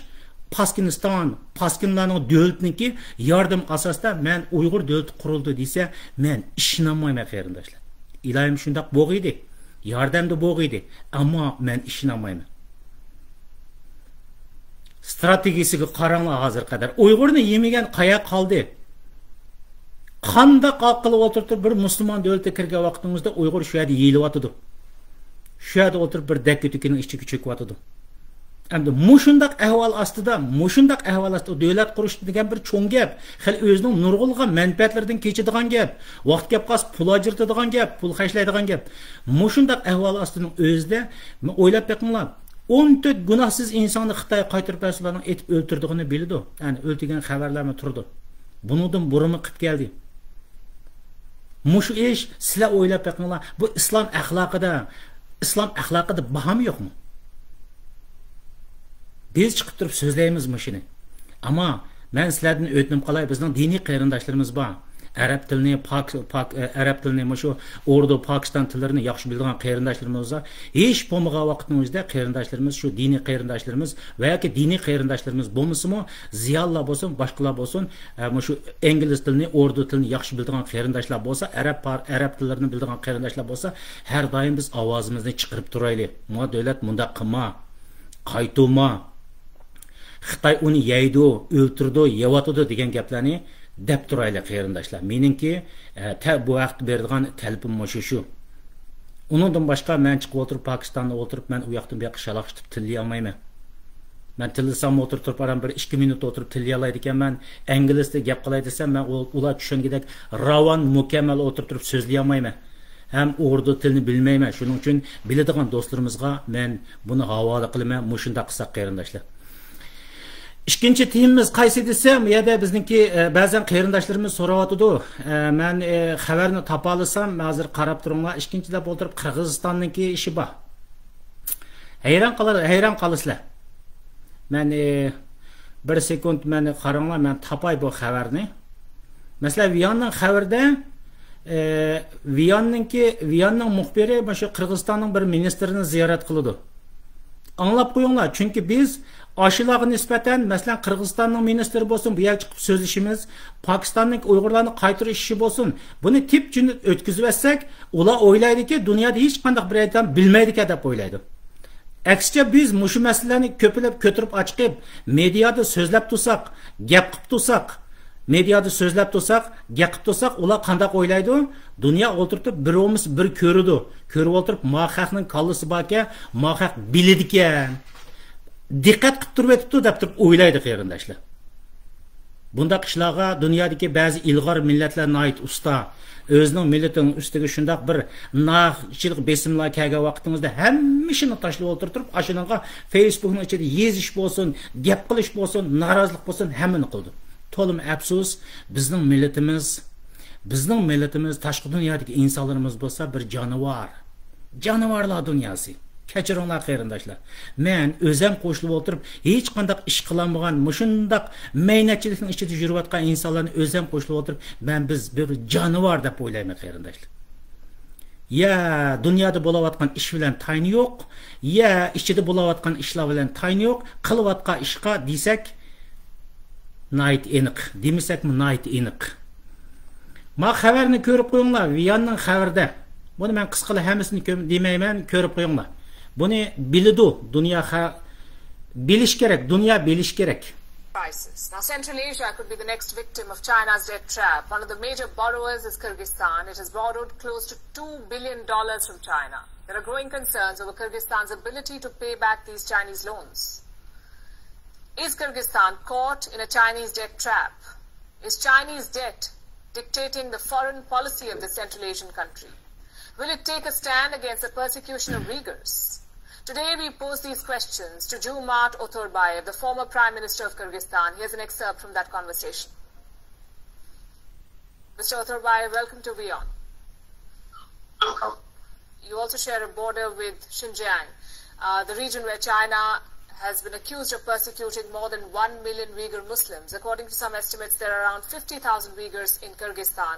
پاسكىنىستان، پاسكىنلارنىڭ دۆلىتىنىڭكى ياردىمى ئاساسىدا مەن ئۇيغۇر دۆلىتى قۇرۇلدى دېسە، مەن ئىشىنالمايمەن، قېرىنداشلار. ئىلاھىم شۇنداق بولغىيدى، ياردەمدە بولغىيدى، ئەمما مەن ئىشىنالمايمەن. ستراتېگىيىسىگە قاراڭلار ھازىر قەدەر. ئۇيغۇرنى يېمىگەن قاياققا قالدى؟ قانداق ئارقىلىق ئولتۇرۇپ بىر مۇسۇلمان دۆلىتىگە كىرگەن ۋاقتىڭىزدا ئۇيغۇر شۇ يەردە يېيىلىۋاتىدۇ. شۇ يەردە ئولتۇرۇپ بىر دەككە تۈكىنىڭ ئىچىگە چۆكۈۋاتىدۇ. ئەمدى مۇشۇنداق ئەھۋال ئاستىدا، مۇشۇنداق ئەھۋال ئاستىدا دۆلەت قۇرۇش دېگەن بىر چوڭ گەپ. خېلى ئۆزىنىڭ نۇرغۇنلىغان مەنپەئەتلىرىدىن كېچىدىغان گەپ. ۋاقتى كەپ قالسا پۇل ئاجرىتىدىغان گەپ، پۇل خەجلەيدىغان گەپ. مۇشۇنداق ئەھۋال ئاستىنىڭ ئۆزىدە، ئويلاپ بېقىڭلار. ئون تۆت گۇناھسىز ئىنساننى خىتاي قايتۇرۇپ بەرسە، ئۇلارنىڭ ئېتىپ ئۆلتۈرىدىغىنىنى بىلىدۇ. يەنى ئۆلتۈرگەن خەۋەرلەرمۇ تۇرىدۇ. بۇنىڭدىن بۇرۇنمۇ قىلىپ كەلدى. مۇشۇ ئىش، سىلەر ئويلاپ بېقىڭلار، بۇ ئىسلام ئەخلاقىدا، ئىسلام ئەخلاقىدا باھامۇ يوقمۇ؟ بىز چىقىپ تۇرۇپ سۆزلەيمىز مۇشۇنى. ئەمما مەن سىلەردىن ئۆتۈنۈپ قالاي، بىزنىڭ دىنىي قېرىنداشلىرىمىز بار. ئەرەب تىلىنى، پاك-، پاك-، ئەرەب تىلىنى، مۇشۇ ئۇردۇ، پاكىستان تىللىرىنى ياخشى بىلىدىغان قېرىنداشلىرىمىز بولسا، ھېچ بولمىغان ۋاقىتنىڭ ئۆزىدە قېرىنداشلىرىمىز، شۇ دىنىي قېرىنداشلىرىمىز ۋە ياكى دىنىي قېرىنداشلىرىمىز بولمىسىمۇ، زىيالىيلار بولسۇن، باشقىلار بولسۇن، ئە، مۇشۇ ئىنگلىز تىلىنى، ئۇردۇ تىلىنى ياخشى بىلىدىغان قېرىنداشلار بولسا، ئەرەب پار-، ئەرەب تىللىرىنى بىلىدىغان قېرىنداشلار بولسا، ھەر دائىم بىز ئاۋازىمىزنى چىقىرىپ تۇرايلى. ما دۆلەت مۇنداق قىلما، قايتۇرما. خىتاي ئۇنى يەيدۇ، ئۆلتۈرىدۇ، يەۋاتىدۇ دېگەن گەپلەرنى دەپ تۇرايلى، قېرىنداشلار. مېنىڭكى، ئە، تە-، بۇ ھەقتە بېرىدىغان تەلىپىم مۇشۇ، شۇ. ئۇنىڭدىن باشقا مەن چىقىپ ئولتۇرۇپ، پاكىستاندا ئولتۇرۇپ، مەن ئۇ ياقتىن بۇ ياققا شالاقشىتىپ تىللىيالمايمەن. مەن تىللىسام ئولتۇرۇپ تۇرۇپ، ئاران بىر ئىككى مىنۇت ئولتۇرۇپ تىللىيالايدىكەنمەن. ئىنگلىزچە گەپ قىلاي دېسەم، مەن ئۇ-، ئۇلار چۈشەنگۈدەك راۋان، مۇكەممەل ئولتۇرۇپ تۇرۇپ سۆزلىيەلمەيمەن. ھەم ئۇردۇ تىلىنى بىلمەيمەن. شۇنىڭ ئۈچۈن بىلىدىغان دوستلىرىمىزغا مەن بۇنى ھاۋالە قىلىمەن، مۇشۇنداق قىلساق، قېرىنداشلار. ئىككىنچى تېمىمىز قايسى دېسەم، بۇ يەردە بىزنىڭكى، ئە، بەزەن قېرىنداشلىرىمىز سوراۋاتىدۇ. ئە، مەن، ئە، خەۋەرنى تاپالىسام، ھازىر قاراپ تۇرۇڭلار، ئىككىنچىدە ئولتۇرۇپ قىرغىزىستاننىڭكى ئىشى بار. ھەيران قالار-، ھەيران قالىسىلەر. مەن، ئى، بىر سېكۇنت مەن قاراڭلار، مەن تاپاي بۇ خەۋەرنى. مەسىلەن، ۋىياننىڭ خەۋىرىدە، ئى، ۋىياننىڭكى، ۋىياننىڭ مۇخبىرى مۇشۇ قىرغىزىستاننىڭ بىر مىنىستىرىنى زىيارەت قىلىدۇ. ئاڭلاپ قويۇڭلار، چۈنكى بىز ئاشۇلارغا نىسبەتەن، مەسىلەن، قىرغىزىستاننىڭ مىنىستىرى بولسۇن، بۇ يەرگە چىقىپ سۆزلىشىمىز، پاكىستاننىڭ ئۇيغۇرلارنى قايتۇرۇش ئىشى بولسۇن، بۇنى تىپ جىنىت ئۆتكۈزۈۋەتسەك، ئۇلار ئويلايدۇكى، دۇنيادا ھېچقانداق بىر ئادەم بىلمەيدىكەن دەپ ئويلايدۇ. ئەكسىچە، بىز مۇشۇ مەسىلىلەرنى كۆپلەپ كۆتۈرۈپ ئاچىقىپ، مېدىيادا سۆزلەپ تۇرساق، گەپ قىلىپ تۇرساق، مېدىيادا سۆزلەپ تۇرساق، گەپ قىلىپ تۇرساق، ئۇلار قانداق ئويلايدۇ؟ دۇنيا ئولتۇرتۇپ، بىر بولمىسا بىر كۆرىدۇ. كۆرۈپ ئولتۇرۇپ، ما خەقنىڭ كاللىسى باركەن، ما خەق بىلىدىكەن، دىققەت قىلىپ تۇرۇۋېتىپتۇ دەپ تۇرۇپ ئويلايدۇ، قېرىنداشلار. بۇنداق ئىشلارغا دۇنيادىكى بەزى ئىلغار مىللەتلەر ناھايىتى ئۇستا. ئۆزىنىڭ مىللىتىنىڭ ئۈستىگە شۇنداق بىر ناھەقچىلىك بېسىملار كەلگەن ۋاقتىڭىزدا ھەممە ئىشىنى تاشلىۋالدۇرۇپ، ئاشۇنىڭغا فېيسبۇكنىڭ ئىچىدە يېزىش بولسۇن، گەپ قىلىش بولسۇن، نارازىلىق بولسۇن، ھەممىنى قىلىدۇ. تولىمۇ ئەپسۇس، بىزنىڭ مىللىتىمىز، بىزنىڭ مىللىتىمىز، تاشقى دۇنيادىكى ئىنسانلىرىمىز بولسا بىر جانىۋار. جانىۋارلار دۇنياسى. كەچۈرۈڭلار، قېرىنداشلار. مەن ئۆزەم قوشۇلۇپ ئولتۇرۇپ، ھېچقانداق ئىش قىلالمىغان، مۇشۇنداق مەينەتچىلىكنىڭ ئىچىدە يۈرۈۋاتقان ئىنسانلارنى ئۆزەم قوشۇلۇپ ئولتۇرۇپ، مەن بىز بىر جانىۋار دەپ ئويلايمەن، قېرىنداشلار. يا دۇنيادا بولۇۋاتقان ئىش بىلەن تايىنى يوق، يا ئىچىدە بولۇۋاتقان ئىشلار بىلەن تايىنى يوق، قىلىۋاتقان ئىشقا دېسەك، ناھايىتى ئېنىق. دېمىسەكمۇ ناھايىتى ئېنىق. ما خەۋەرنى كۆرۈپ قويۇڭلار، ۋىياننىڭ خەۋىرىدە. بۇنى مەن قىسقىلا ھەممىسىنى كۆم-، دېمەيمەن، كۆرۈپ قويۇڭلار. بۇنى بىلىدۇ، دۇنيا خە-، بىلىش كېرەك، دۇنيا بىلىش كېرەك. Crisis. Now, Central Asia could be the next victim of China's debt trap. One of the major borrowers is Kyrgyzstan. It has borrowed close to two billion dollars from China. There are growing concerns over Kyrgyzstan's ability to pay back these Chinese loans. Is Kyrgyzstan caught in a Chinese debt trap? Is Chinese debt dictating the foreign policy of the Central Asian country? Will it take a stand against the persecution of Uyghurs? Today, we pose these questions to Jomart Otorbayev, the former Prime Minister of Kyrgyzstan. Here's an excerpt from that conversation. Mister Otorbayev, welcome to WION. Welcome. You also share a border with Xinjiang, uh, the region where China has been accused of persecuting more than one million Uyghur Muslims. According to some estimates, there are around fifty thousand Uyghurs in Kyrgyzstan.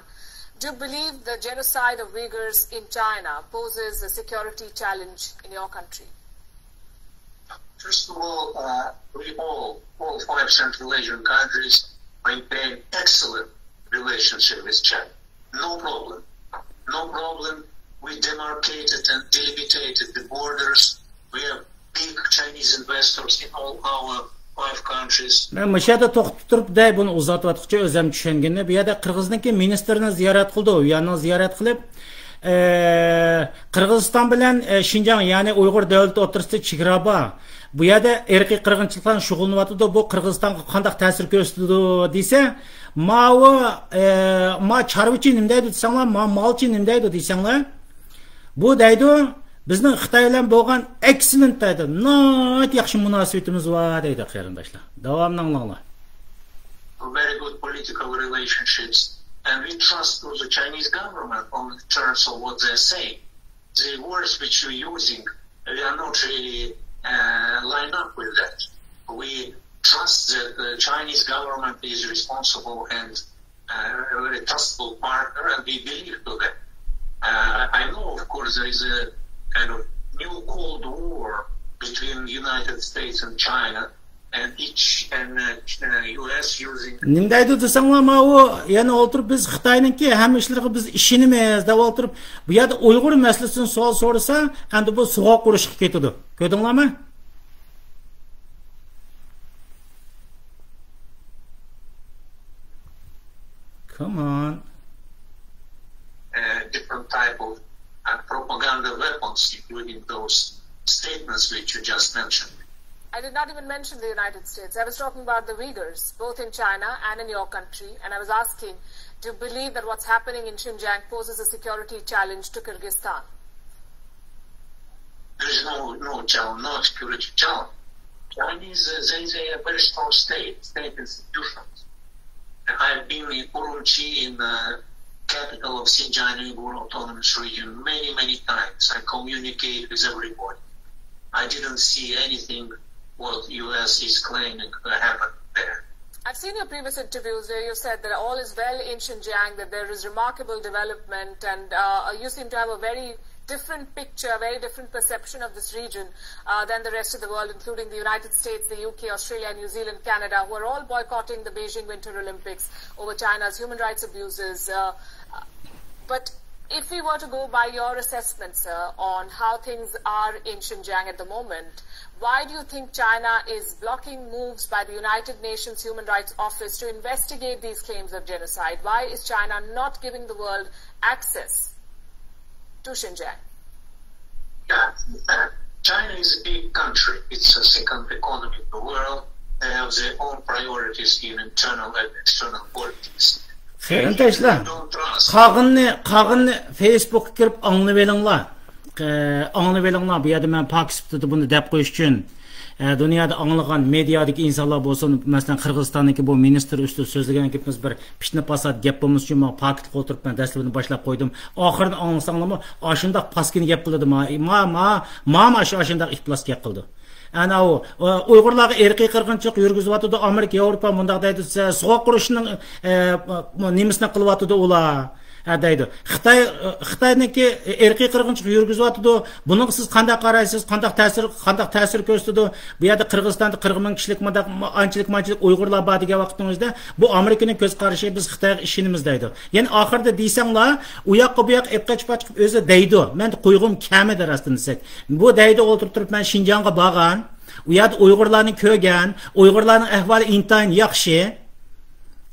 Do you believe the genocide of Uyghurs in China poses a security challenge in your country? First of all, uh, we all, all five Central Asian countries, maintain excellent relationship with China. No problem. No problem. We demarcated and delimitated the borders. We have big Chinese investors in all our five countries. مەن مۇشۇ يەردە توختىتىپ تۇرۇپ دەي، بۇنى ئۇزارتىۋاتقۇچە ئۆزۈم چۈشەنگىنى. بۇ يەردە قىرغىزنىڭكى مىنىستىرىنى زىيارەت قىلدى، يۈەننىڭ زىيارەت قىلىپ، ئە، قىرغىزىستان بىلەن، ئە، شىنجاڭ، يەنى ئۇيغۇر دۆلىتى ئوتتۇرىسىدا چېگرا بار. بۇ يەردە ئىرقىي قىرغىنچىلىق بىلەن شۇغۇللىنىۋاتىدۇ، بۇ قىرغىزىستانغا قانداق تەسىر كۆرسىتىدۇ دېسە، ماۋۇ، ئە، ما چارۋىچى نېمە دەيدۇ دېسەڭلار، ما مالچى نېمە دەيدۇ دېسەڭلار، بۇ دەيدۇ، بىزنىڭ خىتاي بىلەن بولغان ئەكسىلېنت دەيدۇ، ناھايىتى ياخشى مۇناسىۋىتىمىز بار دەيدۇ، قېرىنداشلار. داۋامىنى ئاڭلاڭلار. Very good political relationships, and we trust to the Chinese government on the terms of what they say. The words which you're using, we are not really, uh, line up with that. We trust that the Chinese government is responsible and uh, a very trustful partner, and we believe to that. Uh, I know, of course, there is a kind of new Cold War between the United States and China, and each and uh, uh, U S using. نېمە دەيدۇ دېسەڭلار، ماۋۇ يەنە ئولتۇرۇپ، بىز خىتاينىڭكى ھەممە ئىشلىرىغا بىز ئىشىنىمىز دەپ ئولتۇرۇپ، بۇ يەردە ئۇيغۇر مەسىلىسىدىن سوئال سورىسا، ئەمدى بۇ سوغۇق ئۇرۇشقا كېتىدۇ. كۆردۈڭلارمۇ؟ Come on. Uh, different type of uh, propaganda weapons, including those statements which you just mentioned. I did not even mention the United States. I was talking about the Uyghurs, both in China and in your country. And I was asking, do you believe that what's happening in Xinjiang poses a security challenge to Kyrgyzstan? There is no, no challenge, no security challenge. Chinese, uh, they, they are very strong state, state institutions. And I've been in Urumqi, in the capital of Xinjiang Uyghur Autonomous Region, many, many times. I communicate with everybody. I didn't see anything what U S is claiming happened there. I've seen your previous interviews where you said that all is well in Xinjiang, that there is remarkable development, and uh, you seem to have a very different picture, a very different perception of this region uh, than the rest of the world, including the United States, the U K, Australia, New Zealand, Canada, who are all boycotting the Beijing Winter Olympics over China's human rights abuses. Uh, but if we were to go by your assessment, sir, on how things are in Xinjiang at the moment, why do you think China is blocking moves by the United Nations Human Rights Office to investigate these claims of genocide? Why is China not giving the world access to Xinjiang? Yeah, uh, China is a big country. It's the second economy in the world. They have their own priorities in internal and external politics. قېرىنداشلار، قالغىنىنى، قالغىنىنى فېيسبۇكقا كىرىپ ئاڭلىۋېلىڭلار. ئاڭلىۋېلىڭلار، بۇ يەردە مەن پاكىت سۈپىتىدە بۇنى دەپ قويۇش ئۈچۈن، ئە، دۇنيادا ئاڭلىغان مېدىيادىكى ئىنسانلار بولسۇن، مەسىلەن، قىرغىزىستاندىكى بۇ مىنىستىر ئۈستىدە سۆزلىگەن گېپىمىز بىر پىتنە پاسات گەپ بولمىسۇن ئۈچۈن، مانا پاكىتقا ئولتۇرۇپ مەن دەسلىپىدىن باشلاپ قويدۇم. ئاخىرىنى ئاڭلىساڭلارمۇ، ئاشۇنداق پاسكىنا گەپ قىلىدۇ، ما، ما، ما، ما، شۇ ئاشۇنداق ئىپلاس گەپ قىلىدۇ. ئەنە ئۇ، ئۇيغۇرلارغا ئىرقىي قىرغىنچىلىق يۈرگۈزۈۋاتىدۇ، ئامېرىكا، ياۋروپا مۇنداق دەيدۇ دېسە، سوغۇق ئۇرۇشنىڭ، ئە، نېمىسىنى قىلىۋاتىدۇ ئۇلار؟ ھە، دەيدۇ. خىتاي، خىتاينىڭكى ئىرقىي قىرغىنچىلىق يۈرگۈزۈۋاتىدۇ. بۇنىڭغا سىز قانداق قارايسىز؟ قانداق تەسىر، قانداق تەسىر كۆرسىتىدۇ؟ بۇ يەردە قىرغىزىستاندا قىرىق مىڭ كىشىلىك مۇنداق ئانچىلىك مانچىلىك ئۇيغۇرلار بار دېگەن ۋاقتىڭىزدا، بۇ ئامېرىكىنىڭ كۆز قارىشى، بىز خىتايغا ئىشىنىمىز دەيدۇ. يەنە ئاخىرىدا دېسەڭلار، ئۇ ياققا بۇ ياققا ئېپقاچىپ ئاچىقىپ ئۆزى دەيدۇ. مەن قويغۇم كەلمىدى راستىنى دېسەك. بۇ دەيدۇ ئولتۇرۇپ تۇرۇپ، مەن شىنجاڭغا بارغان. ئۇ يەردە ئۇيغۇرلارنى كۆرگەن، ئۇيغۇرلارنىڭ ئەھۋالى ئىنتايىن ياخشى.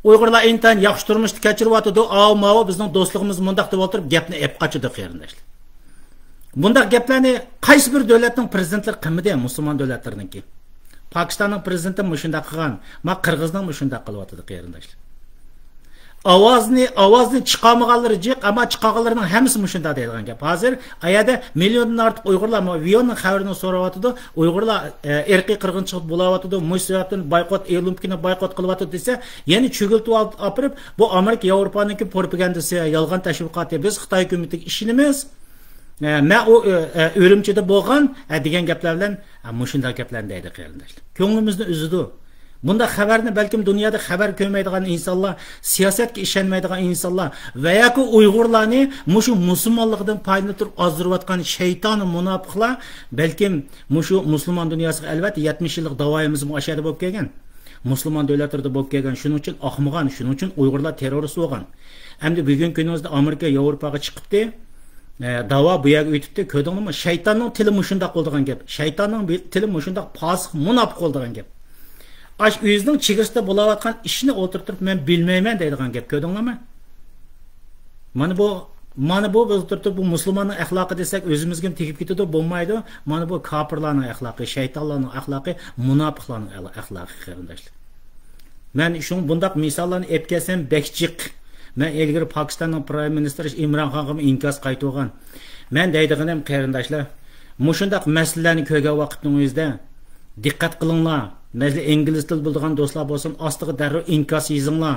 ئۇيغۇرلار ئىنتايىن ياخشى تۇرمۇشتا كەچۈرۈۋاتىدۇ، ئاۋۇ ماۋۇ بىزنىڭ دوستلۇقىمىز مۇنداق دەپ ئولتۇرۇپ گەپنى ئېپ قاچىدۇ، قېرىنداشلار. بۇنداق گەپلەرنى قايسى بىر دۆلەتنىڭ پرېزىدېنتلىرى قىلمىدى، مۇسۇلمان دۆلەتلىرىنىڭكى؟ پاكىستاننىڭ پرېزىدېنتى مۇشۇنداق قىلغان، ما قىرغىزنىڭ مۇشۇنداق قىلىۋاتىدۇ، قېرىنداشلار. ئاۋازنى، ئاۋازنى چىقارمىغانلىرى جىق، ئەمما چىقارغانلىرىنىڭ ھەممىسى مۇشۇنداق دەيدىغان گەپ. ھازىر ئەيەردە مىليوندىن ئارتۇق ئۇيغۇرلار، ما ۋىيوننىڭ خەۋىرىنى سوراۋاتىدۇ، ئۇيغۇرلار، ئە، ئىرقىي قىرغىنچىلىق بولاۋاتىدۇ، مۇشۇ سەۋەبتىن بايقوت، ئولىمپىكنى بايقوت قىلىۋاتىدۇ دېسە، يەنە چۆگۈلتىۋال-، ئاپىرىپ، بۇ ئامېرىكا، ياۋروپانىڭكى پروپاگاندىسى، يالغان تەشۋىقاتى، بىز خىتاي ھۆكۈمىتىگە ئىشىنىمىز. ئە، مەن ئۇ، ئە، ئە، ئۈرۈمچىدە بولغان، ئە، دېگەن گەپلەر بىلەن، ئە، مۇشۇنداق گەپلەرنى دەيدۇ، قېرىنداشلار. كۆڭلىمىزنى ئۈزىدۇ. بۇنداق خەۋەرنى بەلكىم دۇنيادا خەۋەر كۆرمەيدىغان ئىنسانلار، سىياسەتكە ئىشەنمەيدىغان ئىنسانلار ۋە ياكى ئۇيغۇرلارنى مۇشۇ مۇسۇلمانلىقىدىن پايدىلىنىپ تۇرۇپ ئازدۇرۇۋاتقان شەيتانى مۇناپىقلار بەلكىم مۇشۇ مۇسۇلمان دۇنياسىغا، ئەلۋەتتە، يەتمىش يىللىق داۋايىمىزمۇ ئاشۇ يەردە بولۇپ كەلگەن. مۇسۇلمان دۆلەتلىرىدە بولۇپ كەلگەن، شۇنىڭ ئۈچۈن ئاقمىغان، شۇنىڭ ئۈچۈن ئۇيغۇرلار تېررورىست بولغان. ئەمدى بۈگۈنكى كۈنىمىزدە ئامېرىكا ياۋروپاغا چىقىپتۇ. ئە، داۋا بۇ يەرگە ئۆتۈپتۇ، كۆردۈڭلارمۇ؟ شەيتاننىڭ تىلى مۇشۇنداق بولىدىغان گەپ. شەيتاننىڭ بى-، تىلى مۇشۇنداق پاسىق، مۇناپىق بولىدىغان گەپ. ئاش ئۆزىنىڭ چېگرىسىدا بولاۋاتقان ئىشنى ئولتۇرتۇپ، مەن بىلمەيمەن دەيدىغان گەپ، كۆردۈڭلارمۇ؟ مانا بۇ، مانا بۇ بىز ئولتۇرتۇپ، بۇ مۇسۇلماننىڭ ئەخلاقى دېسەك، ئۆزىمىزگىمۇ تېگىپ كېتىدۇ، بولمايدۇ. مانا بۇ كاپىرلارنىڭ ئەخلاقى، شەيتانلارنىڭ ئەخلاقى، مۇناپىقلارنىڭ ئەل-، ئەخلاقى، قېرىنداشلار. مەن شۇڭا بۇنداق مىساللارنى ئېلىپ كەلسەم بەك جىق. مەن ئىلگىرى پاكىستاننىڭ پرايم مىنىستىرى ئىمران خانغىمۇ ئىنكاس قايتۇرغان. مەن دەيدىغىنىم، قېرىنداشلار، مۇشۇنداق مەسىلىلەرنى كۆرگەن ۋاقىتنىڭ ئۆزىدە دىققەت قىلىڭلار. مەسىلەن، ئىنگلىز تىل بىلىدىغان دوستلار بولسۇن، ئاستىغا دەررۇ ئىنكاس يېزىڭلار.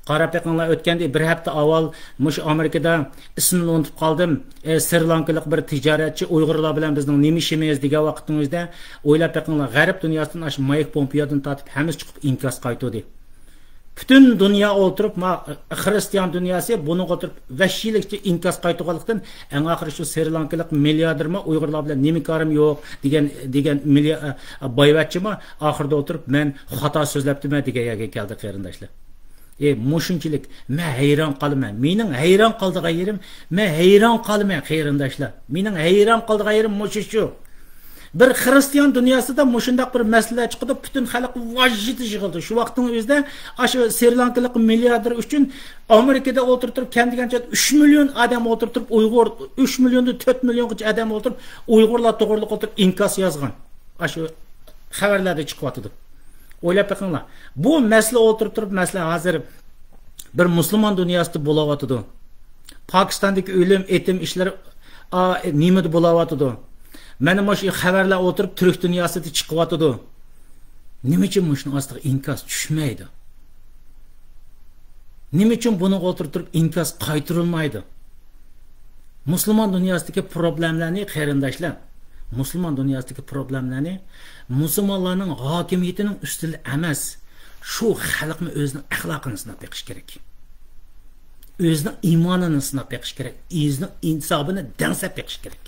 قاراپ بېقىڭلار، ئۆتكەندە بىر ھەپتە ئاۋۋال مۇشۇ ئامېرىكىدا، ئىسمىنى ئۇنتۇپ قالدىم، ئە، سرى لانكىلىق بىر تىجارەتچى ئۇيغۇرلار بىلەن بىزنىڭ نېمە ئىشىمىز دېگەن ۋاقىتنىڭ ئۆزىدە، ئويلاپ بېقىڭلار، غەرب دۇنياسىدىن ئاشۇ مايك پومپېيودىن تارتىپ ھەممىسى چىقىپ ئىنكاس قايتۇردى. پۈتۈن دۇنيا ئولتۇرۇپ، ما، خىرىستىيان دۇنياسى بۇنىڭغا ئولتۇرۇپ ۋەھشىيلىكچە ئىنكاس قايتۇرغانلىقتىن، ئەڭ ئاخىرى شۇ سرى لانكىلىق مىلياردېرمۇ ئۇيغۇرلار بىلەن نېمە كارىم يوق دېگەن، دېگەن مىليا-، بايۋەچچىمۇ ئاخىرىدا ئولتۇرۇپ، مەن خاتا سۆزلەپتىمەن دېگەن يەرگە كەلدى، قېرىنداشلار. ئى، مۇشۇنچىلىك مەن ھەيران قالىمەن. مېنىڭ ھەيران قالىدىغان يېرىم، مەن ھەيران قالىمەن، قېرىنداشلار. مېنىڭ ھەيران قالىدىغان يېرىم مۇشۇ شۇ. بىر خىرىستىيان دۇنياسىدا مۇشۇنداق بىر مەسىلىلەر چىقىدۇ، پۈتۈن خەلق ۋاجىتى يىغىلدى. شۇ ۋاقىتنىڭ ئۆزىدە ئاشۇ سرى لانكىلىق مىلياردېر ئۈچۈن ئامېرىكىدا ئولتۇرۇپ تۇرۇپ، كەم دېگەنچە ئۈچ مىليون ئادەم ئولتۇرۇپ تۇرۇپ، ئۇيغۇر، ئۈچ مىليوندىن تۆت مىليونغىچە ئادەم ئولتۇرۇپ، ئۇيغۇرلار توغرىلىق ئولتۇرۇپ ئىنكاس يازغان. ئاشۇ خەۋەرلەردە چىقىۋاتىدۇ. ئويلاپ بېقىڭلار. بۇ مەسىلە ئولتۇرۇپ تۇرۇپ، مەسىلەن، ھازىر بىر مۇسۇلمان دۇنياسىدا بولۇۋاتىدۇ. پاكىستاندىكى ئۆلۈم، ئېتىم ئىشلىرى، ئا، نېمىدە بولۇۋاتىدۇ؟ مانا مۇشۇ خەۋەرلەر ئولتۇرۇپ تۈرك دۇنياسىدا چىقىۋاتىدۇ. نېمە ئۈچۈن مۇشۇنىڭ ئاستىغا ئىنكاس چۈشمەيدۇ؟ نېمە ئۈچۈن بۇنىڭغا ئولتۇرۇپ تۇرۇپ ئىنكاس قايتۇرۇلمايدۇ؟ مۇسۇلمان دۇنياسىدىكى پروبلېمىلەرنى، قېرىنداشلار، مۇسۇلمان دۇنياسىدىكى پروبلېمىلەرنى مۇسۇلمانلارنىڭ ھاكىمىيىتىنىڭ ئۈستىدە ئەمەس، شۇ خەلقمۇ ئۆزىنىڭ ئەخلاقىنى سىناپ بېقىش كېرەك. ئۆزىنىڭ ئىمانىنى سىناپ بېقىش كېرەك. ئۆزىنىڭ ئىنسابىنى دەڭسەپ بېقىش كېرەك.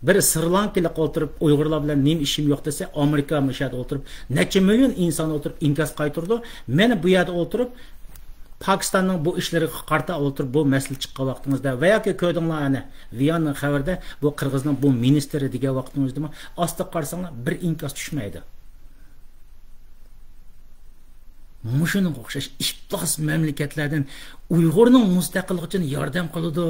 بىر سرى لانكىلىق ئولتۇرۇپ، ئۇيغۇرلار بىلەن نېمە ئىشىم يوق دېسە، ئامېرىكا مۇشۇ يەردە ئولتۇرۇپ، نەچچە مىليون ئىنسان ئولتۇرۇپ ئىنكاس قايتۇرىدۇ. مانا بۇ يەردە ئولتۇرۇپ، پاكىستاننىڭ بۇ ئىشلىرىغا قارىتا ئولتۇرۇپ، بۇ مەسىلە چىققان ۋاقتىڭىزدا ۋە ياكى كۆردۈڭلار، ئەنە، ۋىياننىڭ خەۋىرىدە بۇ قىرغىزنىڭ بۇ مىنىستىرى دېگەن ۋاقتىڭىزدىمۇ ئاستىغا قارىساڭلار، بىر ئىنكاس چۈشمەيدۇ. مۇشۇنىڭغا ئوخشاش ئىپلاس مەملىكەتلەردىن ئۇيغۇرنىڭ مۇستەقىللىقى ئۈچۈن ياردەم قىلىدۇ،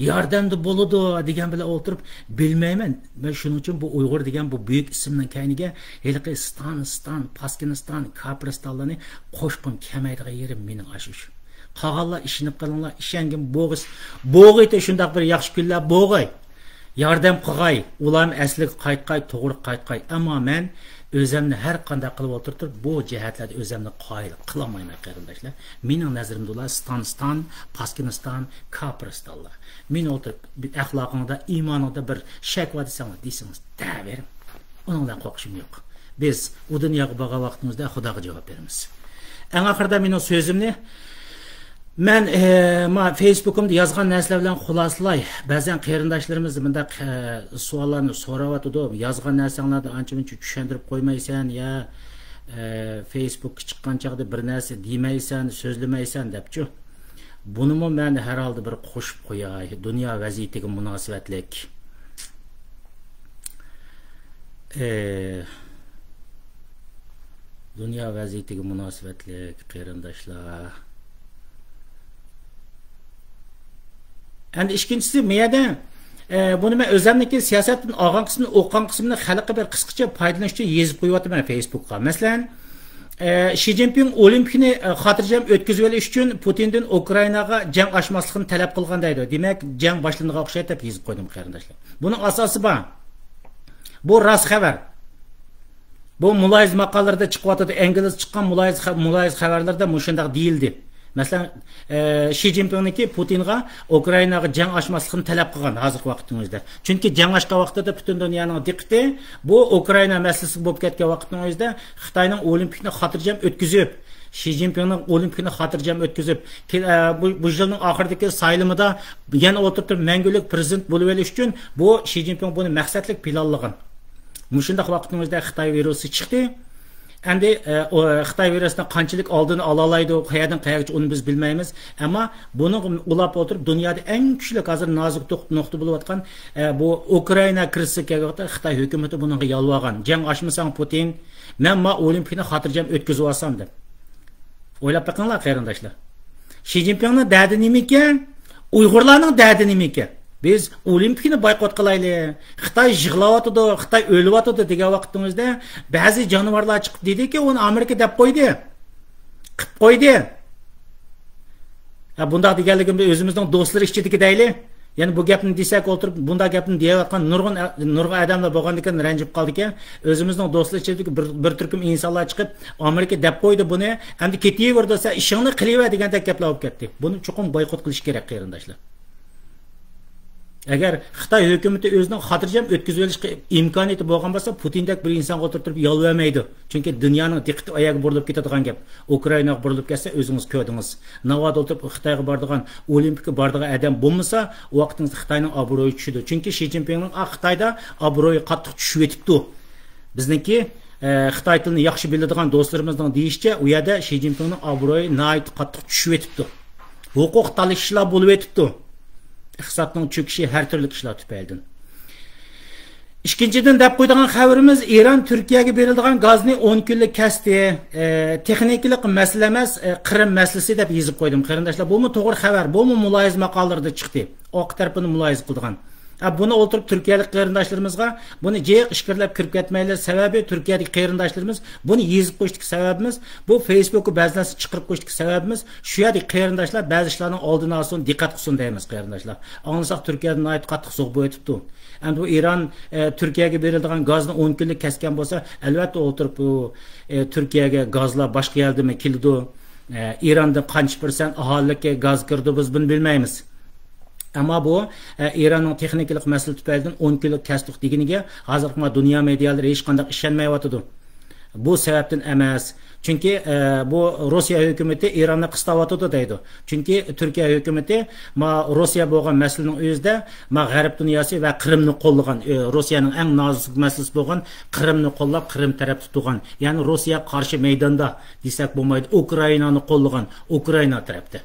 ياردەمدە بولىدۇ دېگەن بىلەن ئولتۇرۇپ، بىلمەيمەن. مەن شۇنىڭ ئۈچۈن بۇ ئۇيغۇر دېگەن بۇ بۈيۈك ئىسىمنىڭ كەينىگە ھېلىقى ستان، ستان، پاسكىنىستان، كاپىرىستانلارنى قوشقۇم كەلمەيدىغان يېرىم مېنىڭ ئاشۇ شۇ. قالغانلار ئىشىنىپ قېلىڭلار، ئىشەنگىن بوغىس-، بوغىيتى شۇنداق بىر ياخشى كۈنلەر بوغاي. ياردەم قىغاي، ئۇلارمۇ ئەسلىگە قايتقاي، توغرىغا قايتقاي. ئەمما مەن ئۆزەمنى ھەر قانداق قىلىپ ئولتۇرۇپ تۇرۇپ، بۇ جەھەتلەردە ئۆزەمنى قايىل قىلالمايمەن، قېرىنداشلار. مېنىڭ نەزىرىمدە ئۇلار ستان، ستان، پاسكىنىستان، كاپىرىستانلار. مېنى ئولتۇرۇپ، بىر ئەخلاقىڭدا، ئىمانىڭدا بىر شەك بار دېسەڭلار، دېسىڭىز، دەۋېرىڭ. ئۇنىڭ بىلەن قورقۇشۇم يوق. بىز ئۇ دۇنياغا بارغان ۋاقتىمىزدا خۇداغا جاۋاب بېرىمىز. ئەڭ ئاخىرىدا مېنىڭ سۆزۈمنى مەن، ئە، ما فېيسبۇكۇمدا يازغان نەرسىلەر بىلەن خۇلاسىلاي. بەزەن قېرىنداشلىرىمىز مۇنداق، ئە، سوئاللارنى سوراۋاتىدۇ. يازغان نەرسەڭلارنى ئانچە-مۇنچە چۈشەندۈرۈپ قويمايسەن يا، ئە، فېيسبۇكقا چىققان چاغدا بىر نەرسە دېمەيسەن، سۆزلىمەيسەن دەپچۇ. بۇنىمۇ مەن ھەر ھالدا بىر قوشۇپ قوياي. دۇنيا ۋەزىيىتىگە مۇناسىۋەتلىك. ئى، دۇنيا ۋەزىيىتىگە مۇناسىۋەتلىك قېرىنداشلار. ئەمدى ئىككىنچىسى، مۇ يەردە، ئى، بۇنى مەن ئۆزەمنىڭكى سىياسەتتىن ئالغان قىسمىنى، ئوقۇغان قىسمىنى خەلققە بىر قىسقىچە پايدىلىنىش ئۈچۈن يېزىپ قويۇۋاتىمەن فېيسبۇكقا. مەسىلەن، ئى، شى جىنپىڭ ئولىمپىكنى، ئى، خاتىرجەم ئۆتكۈزۈۋېلىش ئۈچۈن پۇتىندىن ئۇكرائىناغا جەڭ ئاچماسلىقنى تەلەپ قىلغان دەيدۇ. دېمەك، جەڭ باشلىنىدىغان ئوخشايدۇ دەپ يېزىپ قويدۇم، قېرىنداشلار. بۇنىڭ ئاساسى بار. بۇ راست خەۋەر. بۇ مۇلاھىزە ماقالىلىرىدە چىقىۋاتىدۇ. ئىنگلىز چىققان مۇلاھىزە خە-، مۇلاھىزە خەۋەرلىرىدە مۇشۇنداق دېيىلدى. مەسىلەن، ئە، شى جىنپىڭنىڭكى پۇتىنغا ئۇكرائىناغا جەڭ ئاچماسلىقنى تەلەپ قىلغان ھازىرقى ۋاقىتنىڭ ئۆزىدە. چۈنكى جەڭ ئاچقان ۋاقتىدا پۈتۈن دۇنيانىڭ دىققىتى بۇ ئۇكرائىنا مەسىلىسىگە بولۇپ كەتكەن ۋاقىتنىڭ ئۆزىدە خىتاينىڭ ئولىمپىكنى خاتىرجەم ئۆتكۈزۈپ، شى جىنپىڭنىڭ ئولىمپىكنى خاتىرجەم ئۆتكۈزۈپ، كېل-، ئە، بۇ، بۇ يىلنىڭ ئاخىرىدىكى سايلىمىدا يەنە ئولتۇرۇپ تۇرۇپ مەڭگۈلۈك پىرېزىدېنت بولۇۋېلىش ئۈچۈن بۇ شى جىنپىڭ بۇنى مەقسەتلىك پىلانلىغان. مۇشۇنداق ۋاقىتنىڭ ئۆزىدە خىتاي ۋىرۇسى چىقتى. ئەمدى، ئە، ئۇ، خىتاي ۋىرۇسىنى قانچىلىك ئالدىنى ئالالايدۇ، قەيەردىن قەيەرگىچە، ئۇنى بىز بىلمەيمىز. ئەمما بۇنىڭغا ئۇلاپ ئولتۇرۇپ، دۇنيادا ئەڭ كۈچلۈك ھازىر نازۇك نۇق-، نۇقتا بولۇۋاتقان، ئە، بۇ ئۇكرائىنا كىرىزىسىگە كەلگەن ۋاقىتتا خىتاي ھۆكۈمىتى بۇنىڭغا يالۋۇرغان. جەڭ ئاچمىساڭ، پۇتىن، مەن ما ئولىمپىكنى خاتىرجەم ئۆتكۈزۈۋالسام دەپ. ئويلاپ بېقىڭلار، قېرىنداشلار. شى جىنپىڭنىڭ دەردى نېمىكەن؟ ئۇيغۇرلارنىڭ دەردى نېمىكەن؟ بىز ئولىمپىكنى بايقوت قىلايلى. خىتاي يىغلاۋاتىدۇ، خىتاي ئۆلۈۋاتىدۇ دېگەن ۋاقتىڭىزدا بەزى جانىۋارلار چىقىپ دېدىكى، ئۇنى ئامېرىكا دەپ قويدى. قىپ قويدى. ھە، بۇنداق دېگەنلىكىمدە ئۆزىمىزنىڭ دوستلىرى ئىچىدىكى دەيلى. يەنە بۇ گەپنى دېسەك ئولتۇرۇپ، بۇنداق گەپنى دېيەۋاتقان نۇرغۇن، نۇرغۇن ئادەملەر بولغاندىكىن رەنجىپ قالدىكەن. ئۆزىمىزنىڭ دوستلىرى ئىچىدىكى بىر، بىر تۈركۈم ئىنسانلار چىقىپ، ئامېرىكا دەپ قويدى بۇنى، ئەمدى كېتىۋېرىدۇ دېسە، ئىشىڭنى قىلىۋەر دېگەندەك گەپلەر بولۇپ كەتتى. بۇنى چوقۇم بايقوت قىلىش كېرەك، قېرىنداشلار. ئەگەر خىتاي ھۆكۈمىتى ئۆزىنىڭ خاتىرجەم ئۆتكۈزۈۋېلىشقا ئىمكانىيىتى بولغان بولسا، پۇتىندەك بىر ئىنسانغا ئولتۇرتۇپ يالۋۇرمايدۇ. چۈنكى دۇنيانىڭ دىققىتى ئۇ يەرگە بۇرۇلۇپ كېتىدىغان گەپ. ئۇكرائىناغا بۇرۇلۇپ كەتسە، ئۆزىڭىز كۆردىڭىز. ناۋادا ئولتۇرۇپ خىتايغا بارىدىغان، ئولىمپىكقا بارىدىغان ئادەم بولمىسا، ئۇ ۋاقىتىڭىزدا خىتاينىڭ ئابرۇيى چۈشىدۇ. چۈنكى شى جىنپىڭنىڭ، ئا، خىتايدا ئابرۇيى قاتتىق چۈشۈۋېتىپتۇ. بىزنىڭكى، ئە، خىتاي تىلىنى ياخشى بىلىدىغان دوستلىرىمىزنىڭ دېيىشىچە، ئۇ يەردە شى جىنپىڭنىڭ ئابرۇيى ناھايىتى قاتتىق چۈشۈۋېتىپتۇ. ھوقۇق تالىشىشلار بولۇۋېتىپتۇ. ئىقتىسادنىڭ چۆكۈشى، ھەر تۈرلۈك ئىشلار تۈپەيلىدىن. ئىككىنچىدىن، دەپ قويىدىغان خەۋىرىمىز، ئىران تۈركىيەگە بېرىدىغان گازنى ئون كۈنلۈك كەستى. ئە، تېخنىكىلىق مەسىلە ئەمەس، ئە، قىرىم مەسىلىسى دەپ يېزىپ قويدۇم، قېرىنداشلار. بۇمۇ توغرا خەۋەر، بۇمۇ مۇلاھىزە ماقالىلىرىدا چىقتى. ئارقا تەرىپىنى مۇلاھىزە قىلىدىغان. ئە، بۇنى ئولتۇرۇپ تۈركىيەلىك قېرىنداشلىرىمىزغا بۇنى جىق ئىچكىرىلەپ كىرىپ كەتمەيلى، سەۋەبى تۈركىيەدىكى قېرىنداشلىرىمىز بۇنى يېزىپ قويۇشتىكى سەۋەبىمىز، بۇ فېيسبۇكقا بەزى نەرسە چىقىرىپ قويۇشتىكى سەۋەبىمىز، شۇ يەردىكى قېرىنداشلار بەزى ئىشلارنىڭ ئالدىنى ئالسۇن، دىققەت قىلسۇن دەيمىز، قېرىنداشلار. ئاڭلىساق، تۈركىيەدە ناھايىتى قاتتىق سوغۇق بولۇۋېتىپتۇ. ئەمدى بۇ ئىران، ئە، تۈركىيەگە بېرىلىدىغان گازنى ئون كۈنلۈك كەسكەن بولسا، ئەلۋەتتە ئولتۇرۇپ بۇ، ئە، تۈركىيەگە گازلار باشقا يەردىنمۇ كېلىدۇ، ئە، ئىراندىن قانچە پىرسەنت ئاھالىلىككە گاز كىرىدۇ، بىز بۇنى بىلمەيمىز. ئەمما بۇ، ئە، ئىراننىڭ تېخنىكىلىق مەسىلە تۈپەيلىدىن ئون كۈنلۈك كەستۇق دېگىنىگە ھازىرقى دۇنيا مېدىيالىرى ھېچقانداق ئىشەنمەيۋاتىدۇ. بۇ سەۋەبتىن ئەمەس. چۈنكى، ئە، بۇ روسىيە ھۆكۈمىتى ئىراننى قىستاۋاتىدۇ دەيدۇ. چۈنكى تۈركىيە ھۆكۈمىتى ما روسىيە بولغان مەسىلىنىڭ ئۆزىدە ما غەرب دۇنياسى ۋە قىرىمنى قوللىغان، ئە، روسىيەنىڭ ئەڭ نازۇك مەسىلىسى بولغان قىرىمنى قوللاپ، قىرىم تەرەپتە تۇرغان، يەنى روسىيەگە قارشى مەيداندا دېسەك بولمايدۇ، ئۇكرائىنانى قوللىغان، ئۇكرائىنا تەرەپتە.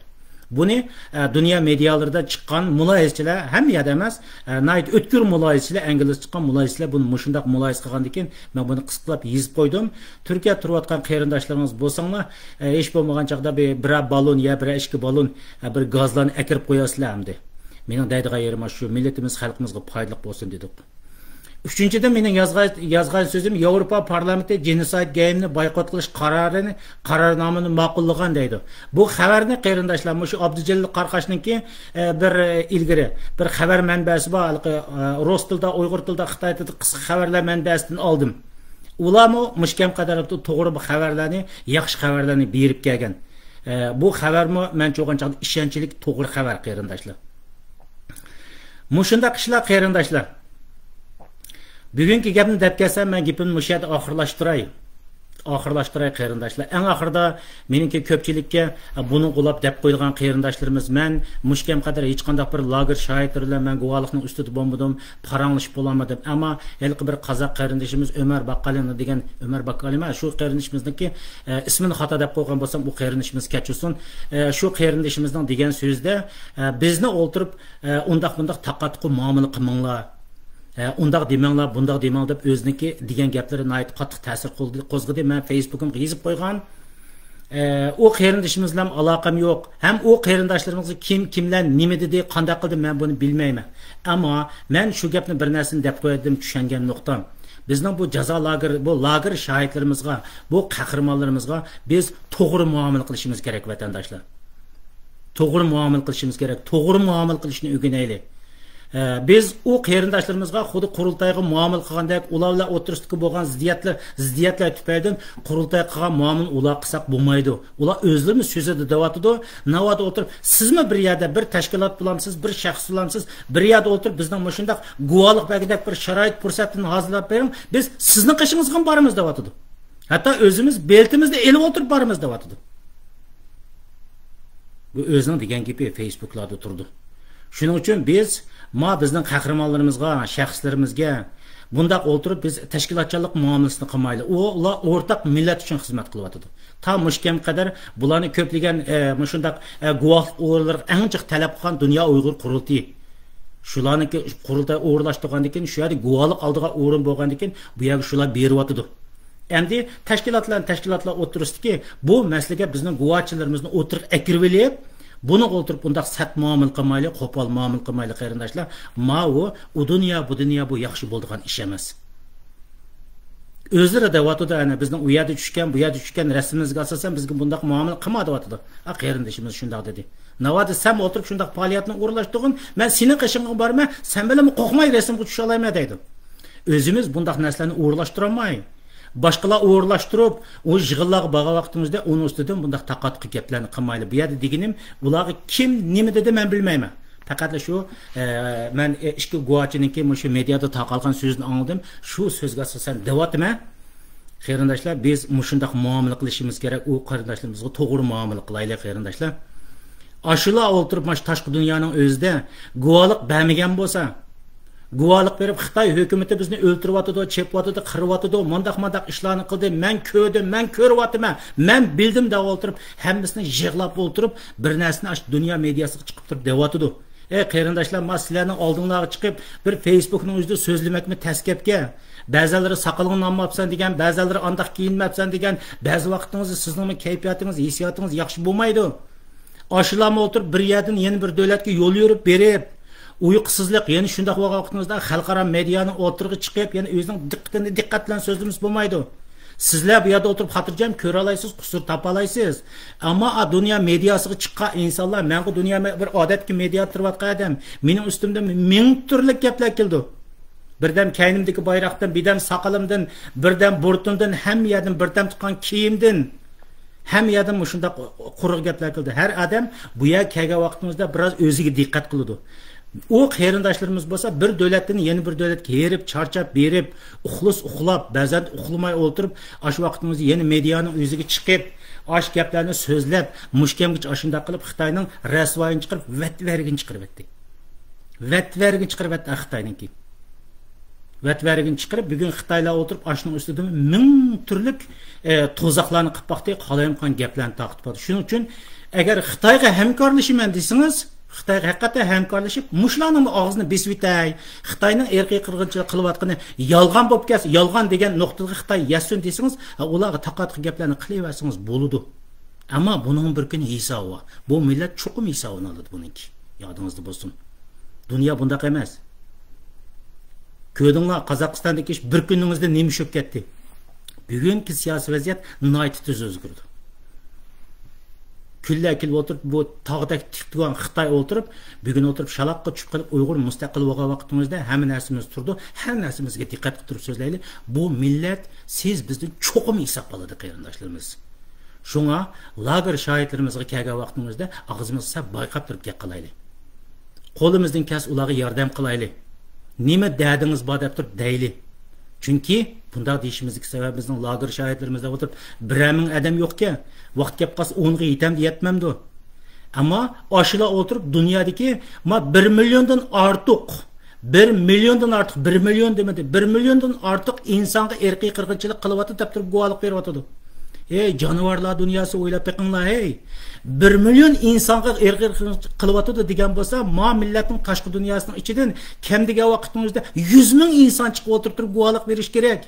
بۇنى، ئە، دۇنيا مېدىيالىرىدا چىققان مۇلاھىزىچىلەر، ھەممە يەردە ئەمەس، ئە، ناھايىتى ئۆتكۈر مۇلاھىزىچىلەر، ئەنگلىزدە چىققان مۇلاھىزىچىلەر بۇنى مۇشۇنداق مۇلاھىزە قىلغاندىكىن، مەن بۇنى قىسقىلاپ يېزىپ قويدۇم. تۈركىيەدە تۇرۇۋاتقان قېرىنداشلىرىڭىز بولساڭلار، ئە، ھېچ بولمىغان چاغدا بىر، بىرەر بالون يا بىرەر ئىككى بالون، ئە، بىر گازلارنى ئەكىرىپ قوياسىلەر ئەمدى. مېنىڭ دەيدىغان يېرىم شۇ، مىللىتىمىز، خەلقىمىزغا پايدىلىق بولسۇن دېدۇق. ئۈچىنچىدىن، مېنىڭ يازغان، يازغان سۆزۈم، ياۋروپا پارلامېنتى جېنوسايد گەيمنى بايقوت قىلىش قارارىنى، قارارنامىنى ماقۇللىغان دەيدۇ. بۇ خەۋەرنى، قېرىنداشلار، مۇشۇ ئابدۇجېلىل قاراقاشنىڭكى، ئە، بىر، ئە، ئىلگىرى بىر خەۋەر مەنبەسى بار، ھېلىقى، ئە، رۇس تىلىدا، ئۇيغۇر تىلىدا، خىتاي تىلىدا قىسقا خەۋەرلەر مەنبەسىدىن ئالدىم. ئۇلارمۇ مۇشۇ كەم قەدەر توغرا بۇ خەۋەرلەرنى، ياخشى خەۋەرلەرنى بېرىپ كەلگەن. ئە، بۇ خەۋەرمۇ مەن چوغان چاغدا ئىشەنچلىك، توغرا خەۋەر، قېرىنداشلار. مۇشۇنداق ئىشلار، قېرىنداشلار. بۈگۈنكى گەپنى دەپ كەلسەم، مەن گېپىمنى مۇشۇ يەردە ئاخىرلاشتۇراي. ئاخىرلاشتۇراي، قېرىنداشلار. ئەڭ ئاخىرىدا مېنىڭكى كۆپچىلىككە، ئە، بۇنى قولاپ دەپ قويىدىغان قېرىنداشلىرىمىز، مەن مۇشۇ كەم قەدەر ھېچقانداق بىر لاگېر شاھىتلىرى بىلەن مەن گۇۋاھلىقنىڭ ئۈستىدە بولمىدىم، پاراڭلىشىپ بولالمىدىم. ئەمما ھېلىقى بىر قازاق قېرىندىشىمىز ئۆمەر باقالىنى دېگەن، ئۆمەر باقالىما، شۇ قېرىندىشىمىزنىڭكى، ئە، ئىسمىنى خاتا دەپ قويغان بولسام، ئۇ قېرىندىشىمىز كەچۈرسۇن. ئە، شۇ قېرىندىشىمىزنىڭ دېگەن سۆزىدە، ئە، بىزنى ئولتۇرۇپ، ئە، ئۇنداق بۇنداق تاقا-تۇقا مۇئامىلە قىلماڭلار. ئە، ئۇنداق دېمەڭلار، بۇنداق دېمەڭ دەپ ئۆزىنىڭكى دېگەن گەپلىرى ناھايىتى قاتتىق تەسىر قىلدى، قوزغىدى. مەن فېيسبۇكۇمغا يېزىپ قويغان. ئە، ئۇ قېرىندىشىمىز بىلەن ئالاقەم يوق. ھەم ئۇ قېرىنداشلىرىمىزغا كىم، كىملەر نېمە دېدى، قانداق قىلدى، مەن بۇنى بىلمەيمەن. ئەمما مەن شۇ گەپنى بىر نەرسىنى دەپ قوياي دېدىم، چۈشەنگەن نۇقتام. بىزنىڭ بۇ جازا لاگېر، بۇ لاگېر شاھىتلىرىمىزغا، بۇ قەھرىمانلىرىمىزغا بىز توغرا مۇئامىلە قىلىشىمىز كېرەك، ۋەتەنداشلار. توغرا مۇئامىلە قىلىشىمىز كېرەك. توغرا مۇئامىلە قىلىشنى ئۆگىنەيلى. ئە، بىز ئۇ قېرىنداشلىرىمىزغا خۇددى قۇرۇلتايغا مۇئامىلە قىلغاندەك، ئۇلار بىلەن ئوتتۇرىسىدىكى بولغان زىددىيەتلەر، زىددىيەتلەر تۈپەيلىدىن قۇرۇلتايغا قىلغان مۇئامىلىنى ئۇلار قىلساق بولمايدۇ. ئۇلار ئۆزلىرىمۇ سۆزىدە دەۋاتىدۇ. ناۋادا ئولتۇرۇپ، سىزمۇ بىر يەردە بىر تەشكىلات بولامسىز، بىر شەخس بولامسىز، بىر يەردە ئولتۇرۇپ، بىزنىڭ مۇشۇنداق گۇۋاھلىق بەرگۈدەك بىر شارائىت پۇرسەتنى ھازىرلاپ بېرىڭ، بىز سىزنىڭ قېشىڭىزغىمۇ بارىمىز دەۋاتىدۇ. ھەتتا ئۆزىمىز بېلىتىمىزنى ئېلىپ ئولتۇرۇپ بارىمىز دەۋاتىدۇ. بۇ ئۆزىنىڭ دېگەن گېپى فېيسبۇكلاردا تۇرىدۇ. شۇنىڭ ئۈچۈن بىز، ما بىزنىڭ قەھرىمانلىرىمىزغا، شەخسلىرىمىزگە بۇنداق ئولتۇرۇپ بىز تەشكىلاتچانلىق مۇئامىلىسىنى قىلمايلى. ئۇ، ئۇلار ئورتاق مىللەت ئۈچۈن خىزمەت قىلىۋاتىدۇ. تا مۇشۇ كەم قەدەر بۇلارنى كۆپلىگەن، ئە، مۇشۇنداق، ئە، گۇۋاھلىق ئورۇنلىرىغا ئەڭ جىق تەلەپ قىلغان دۇنيا ئۇيغۇر قۇرۇلتىيى. شۇلارنىڭكى قۇرۇلتاي ئورۇنلاشتۇرغاندىن كېيىن، شۇ يەردە گۇۋاھلىق ئالىدىغان ئورۇن بولغاندىن كېيىن، بۇ يەرگە شۇلار بېرىۋاتىدۇ. ئەمدى تەشكىلاتلار، تەشكىلاتلار ئوتتۇرىسىدىكى بۇ مەسىلىگە بىزنىڭ گۇۋاچىلىرىمىزنى ئوتتۇرىغا ئەكىرىۋېلىپ، بۇنىڭغا ئولتۇرۇپ بۇنداق سەت مۇئامىلە قىلمايلى، قوپال مۇئامىلە قىلمايلى، قېرىنداشلار. ماۋۇ ئۇ دۇنيا، بۇ دۇنيا، بۇ ياخشى بولىدىغان ئىش ئەمەس. ئۆزلىرى دەۋاتىدۇ، ئەنە، بىزنىڭ ئۇ يەردە چۈشكەن، بۇ يەردە چۈشكەن رەسىمىمىزگە ئاساسەن بىزگە بۇنداق مۇئامىلە قىلما دەۋاتىدۇ. ئا، قېرىندىشىمىز شۇنداق دېدى. ناۋادا سەن ئولتۇرۇپ شۇنداق پائالىيەتنى ئورۇنلاشتۇرغىن، مەن سېنىڭ قېشىڭغا بارىمەن، سەن بىلەنمۇ قورقماي رەسىمگە چۈشەلەيمەن دەيدۇ. ئۆزىمىز بۇنداق نەرسىلەرنى ئورۇنلاشتۇرالماي، باشقىلار ئورۇنلاشتۇرۇپ، ئۇ يىغىنلارغا بارغان ۋاقتىمىزدا ئۇنىڭ ئۈستىدىن بۇنداق تاقا-تۇقا گەپلەرنى قىلمايلى. بۇ يەردە دېگىنىم، ئۇلارغا كىم نېمە دېدى، مەن بىلمەيمەن. پەقەتلا شۇ، ئە، مەن، ئە، ئىككى گۇۋاچىنىڭكى مۇشۇ مېدىيادا تارقالغان سۆزىنى ئاڭلىدىم. شۇ سۆزگە ئاساسەن دەۋاتىمەن. قېرىنداشلار، بىز مۇشۇنداق مۇئامىلە قىلىشىمىز كېرەك. ئۇ قېرىنداشلىرىمىزغا توغرا مۇئامىلە قىلايلى، قېرىنداشلار. ئاشۇلا ئولتۇرۇپ، ماش تاشقى دۇنيانىڭ ئۆزىدە گۇۋاھلىق بەرمىگەن بولسا، گۇۋاھلىق بېرىپ، خىتاي ھۆكۈمىتى بىزنى ئۆلتۈرۈۋاتىدۇ، چېپىۋاتىدۇ، قىرىۋاتىدۇ، مۇنداق، مۇنداق ئىشلارنى قىلدى، مەن كۆردۈم، مەن كۆرۈۋاتىمەن، مەن بىلدىم دەپ ئولتۇرۇپ، ھەممىسىنى يىغلاپ ئولتۇرۇپ، بىر نەرسىنى ئاشۇ دۇنيا مېدىياسىغا چىقىپ تۇرۇپ دەۋاتىدۇ. ئەي قېرىنداشلار، ما سىلەرنىڭ ئالدىڭلارغا چىقىپ، بىر فېيسبۇكنىڭ ئۆزىدە سۆزلىمەكمۇ تەس گەپكەن. بەزىلىرى ساقىلىڭنى ئالماپسەن دېگەن، بەزىلىرى ئانداق كىيىنمەپسەن دېگەن، بەزى ۋاقتىڭىزدا سىزنىڭمۇ كەيپىياتىڭىز، ھېسسىياتىڭىز ياخشى بولمايدۇ. ئاشۇلارمۇ ئولتۇرۇپ بىر يەردىن يەنە بىر دۆلەتكە يول يۈرۈپ بېرىپ، ئۇيقۇسىزلىق، يەنە شۇنداق بولغان ۋاقتىڭىزدا خەلقئارا مېدىيانىڭ ئوتتۇرىغا چىقىپ، يەنە ئۆزىنىڭ دىققىتىنى دىققەت بىلەن سۆزلىمىسە بولمايدۇ. سىزلەر بۇ يەردە ئولتۇرۇپ خاتىرجەم كۆرەلەيسىز، قۇسۇر تاپالايسىز. ئەمما ئا دۇنيا مېدىياسىغا چىققان ئىنسانلار، مەنغۇ دۇنيا مە-، بىر ئادەتتىكى مېدىيادا تۇرۇۋاتقان ئادەم، مېنىڭ ئۈستۈمدىن مىڭ تۈرلۈك گەپلەر كېلىدۇ. بىردەم كەينىمدىكى بايراقتىن، بىردەم ساقىلىمدىن، بىردەم بۇرۇتۇمدىن، ھەممە يەردىن، بىردەم تۇتقان كىيىمدىن، ھەممە يەردىن مۇشۇنداق قۇرۇق گەپلەر كېلىدۇ. ھەر ئادەم بۇ يەرگە كەلگەن ۋاقتىمىزدا بىراز ئۆزىگە دىققەت قىلىدۇ. ئۇ قېرىنداشلىرىمىز بولسا بىر دۆلەتتىن يەنە بىر دۆلەتكە ھېرىپ، چارچاپ، بېرىپ، ئۇخلىسا ئۇخلاپ، بەزەن ئۇخلىماي ئولتۇرۇپ، ئاشۇ ۋاقتىمىزدا يەنە مېدىيانىڭ ئۆزىگە چىقىپ، ئاشۇ گەپلەرنى سۆزلەپ، مۇشۇ كەمگىچە ئاشۇنداق قىلىپ، خىتاينىڭ رەسۋايىنى چىقىرىپ، ۋەتۋەرىگىنى چىقىرىۋەتتى. ۋەتۋەرىگىنى چىقىرىۋەتتى خىتاينىڭكى. ۋەتۋەرىگىنى چىقىرىپ، بۈگۈن خىتايلار ئولتۇرۇپ، ئاشۇنىڭ ئۈستىدە مىڭ تۈرلۈك، ئە، توزاقلارنى قىلىپ باقتى، قالايمىقان گەپلەرنى تارقىتىپ باردى. شۇنىڭ ئۈچۈن، ئەگەر خىتايغا ھەمكارلىشىمەن دېسىڭىز، خىتايغا ھەقىقەتەن ھەمكارلىشىپ، مۇشۇلارنىڭ ئاغزىنى بېسىۋېتەي، خىتاينىڭ ئىرقىي قىرغىنچىلىق قىلىۋاتقىنى يالغان بولۇپ كەتسە، يالغان دېگەن نۇقتىغا خىتاي يەتسۇن دېسىڭىز، ھە، ئۇلارغا تاقا-تۇقا گەپلەرنى قىلىۋەرسىڭىز بولىدۇ. ئەمما بۇنىڭ بىر كۈنى ھېسابى بار. بۇ مىللەت چوقۇم ھېسابىنى ئالىدۇ بۇنىڭكى. يادىڭىزدا بولسۇن. دۇنيا بۇنداق ئەمەس. كۆردۈڭلار، قازاقىستاندىكى ئىش بىر كۈنىڭىزدە نېمە ئىش بولۇپ كەتتى؟ بۈگۈنكى سىياسىي ۋەزىيەت ناھايىتى تېز ئۆزگىرىدۇ. كۈنلەر كېلىپ ئولتۇرۇپ، بۇ تاغدەك تىك تۇرغان خىتاي ئولتۇرۇپ، بۈگۈن ئولتۇرۇپ شالاققا چۈشۈپ قېلىپ، ئۇيغۇر مۇستەقىل بولغان ۋاقتىمىزدا ھەممە نەرسىمىز تۇرىدۇ، ھەممە نەرسىمىزگە دىققەت قىلىپ تۇرۇپ سۆزلەيلى. بۇ مىللەت سىز بىزدىن چوقۇم ھېساب ئالىدۇ، قېرىنداشلىرىمىز. شۇڭا لاگېر شاھىتلىرىمىزغا كەلگەن ۋاقتىمىزدا ئاغزىمىزغا سەل بايقاپ تۇرۇپ گەپ قىلايلى. قولىمىزدىن كەلسە ئۇلارغا ياردەم قىلايلى. نېمە دەردىڭىز بار دەپ تۇرۇپ دەيلى. چۈنكى بۇنداق دېيىشىمىزدىكى سەۋەب بىزنىڭ لاگېر شاھىتلىرىمىزدا ئولتۇرۇپ بىرەر مىڭ ئادەم يوقكەن. ۋاقىت كەپ قالسا ئونغا يېتەمدۇ، يەتمەمدۇ؟ ئەمما ئاشۇلا ئولتۇرۇپ دۇنيادىكى ما بىر مىليوندىن ئارتۇق، بىر مىليوندىن ئارتۇق، بىر مىليون دېمىدى، بىر مىليوندىن ئارتۇق ئىنسانغا ئىرقىي قىرغىنچىلىق قىلىۋاتىدۇ دەپ تۇرۇپ گۇۋاھلىق بېرىۋاتىدۇ. ھەي، جانىۋارلار دۇنياسى، ئويلاپ بېقىڭلار، ھەي. بىر مىليون ئىنسانغا ئىرقىي قىرغىنچىلىق قىلىۋاتىدۇ دېگەن بولسا، ما مىللەتنىڭ تاشقى دۇنياسىنىڭ ئىچىدىن كەم دېگەن ۋاقىتنىڭ ئۆزىدە يۈز مىڭ ئىنسان چىقىپ ئولتۇرۇپ تۇرۇپ گۇۋاھلىق بېرىش كېرەك.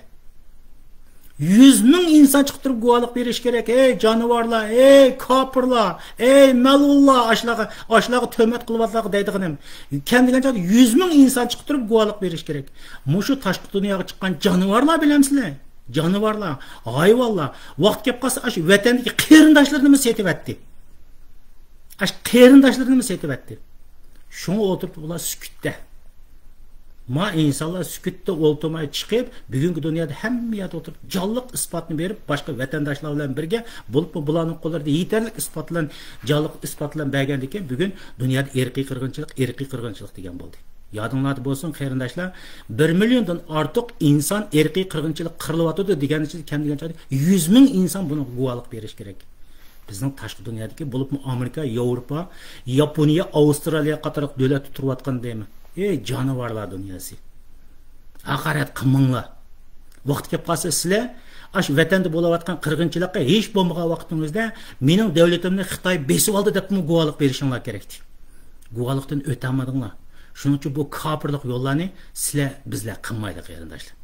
يۈز مىڭ ئىنسان چىقىپ تۇرۇپ گۇۋاھلىق بېرىش كېرەك. ھەي، جانىۋارلار، ھەي، كاپىرلار، ھەي، مەلئۇنلار، ئاشۇلارغا، ئاشۇلارغا تۆھمەت قىلىۋاتىدۇ دەيدىغىنىم. كەم دېگەن چاغدا يۈز مىڭ ئىنسان چىقىپ تۇرۇپ گۇۋاھلىق بېرىش كېرەك. مۇشۇ تاشقى دۇنياغا چىققان جانىۋارلار بىلەمسىلەر؟ جانىۋارلار، ھايۋانلار، ۋاقىت كەپ قالسا، ئاشۇ ۋەتەندىكى قېرىنداشلىرىنىمۇ سېتىۋەتتى. ئاشۇ قېرىنداشلىرىنىمۇ سېتىۋەتتى. شۇڭا ئولتۇرۇپ ئۇلار سۈكۈتتە. ما ئىنسانلار سۈكۈتتە ئولتۇرماي چىقىپ، بۈگۈنكى دۇنيادا ھەممە يەردە ئولتۇرۇپ، جانلىق ئىسپاتنى بېرىپ، باشقا ۋەتەنداشلار بىلەن بىرگە، بولۇپمۇ بۇلارنىڭ قوللىرىدا يېتەرلىك ئىسپات بىلەن، جانلىق ئىسپات بىلەن بەرگەندىكىن، بۈگۈن دۇنيادا ئىرقىي قىرغىنچىلىق، ئىرقىي قىرغىنچىلىق دېگەن بولدى. يادىڭلاردا بولسۇن، قېرىنداشلار، بىر مىليوندىن ئارتۇق ئىنسان ئىرقىي قىرغىنچىلىق قىلىۋاتىدۇ دېگەن ئىچىدە كەم دېگەن چاغدا يۈز مىڭ ئىنسان بۇنىڭغا گۇۋاھلىق بېرىش كېرەك. بىزنىڭ تاشقى دۇنيادىكى، بولۇپمۇ ئامېرىكا، ياۋروپا، ياپونىيە، ئاۋسترالىيە قاتارلىق دۆلەتتە تۇرۇۋاتقان دەيمەن. ئەي، جانىۋارلار دۇنياسى. ھاقارەت قىلماڭلار. ۋاقتى كەپ قالسا سىلەر ئاشۇ ۋەتەندە بولۇۋاتقان قىرغىنچىلىققا ھېچ بولمىغان ۋاقتىڭىزدا مېنىڭ دۆلىتىمنى خىتاي بېسىۋالدى دەپمۇ گۇۋاھلىق بېرىشىڭلار كېرەكتى. گۇۋاھلىقتىن ئۆتەلمىدىڭلار. شۇنىڭ ئۈچۈن بۇ كاپىرلىق يوللارنى سىلەر، بىزلەر قىلمايلى، قېرىنداشلار.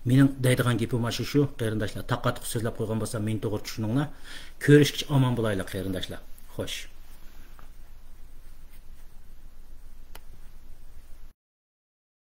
مېنىڭ دەيدىغان گېپىم مانا شۇ، قېرىنداشلار. تاقا-تۇقا سۆزلەپ قويغان بولسام، مېنى توغرا چۈشىنىڭلار. كۆرۈشكىچە ئامان بولايلى، قېرىنداشلار. خوش.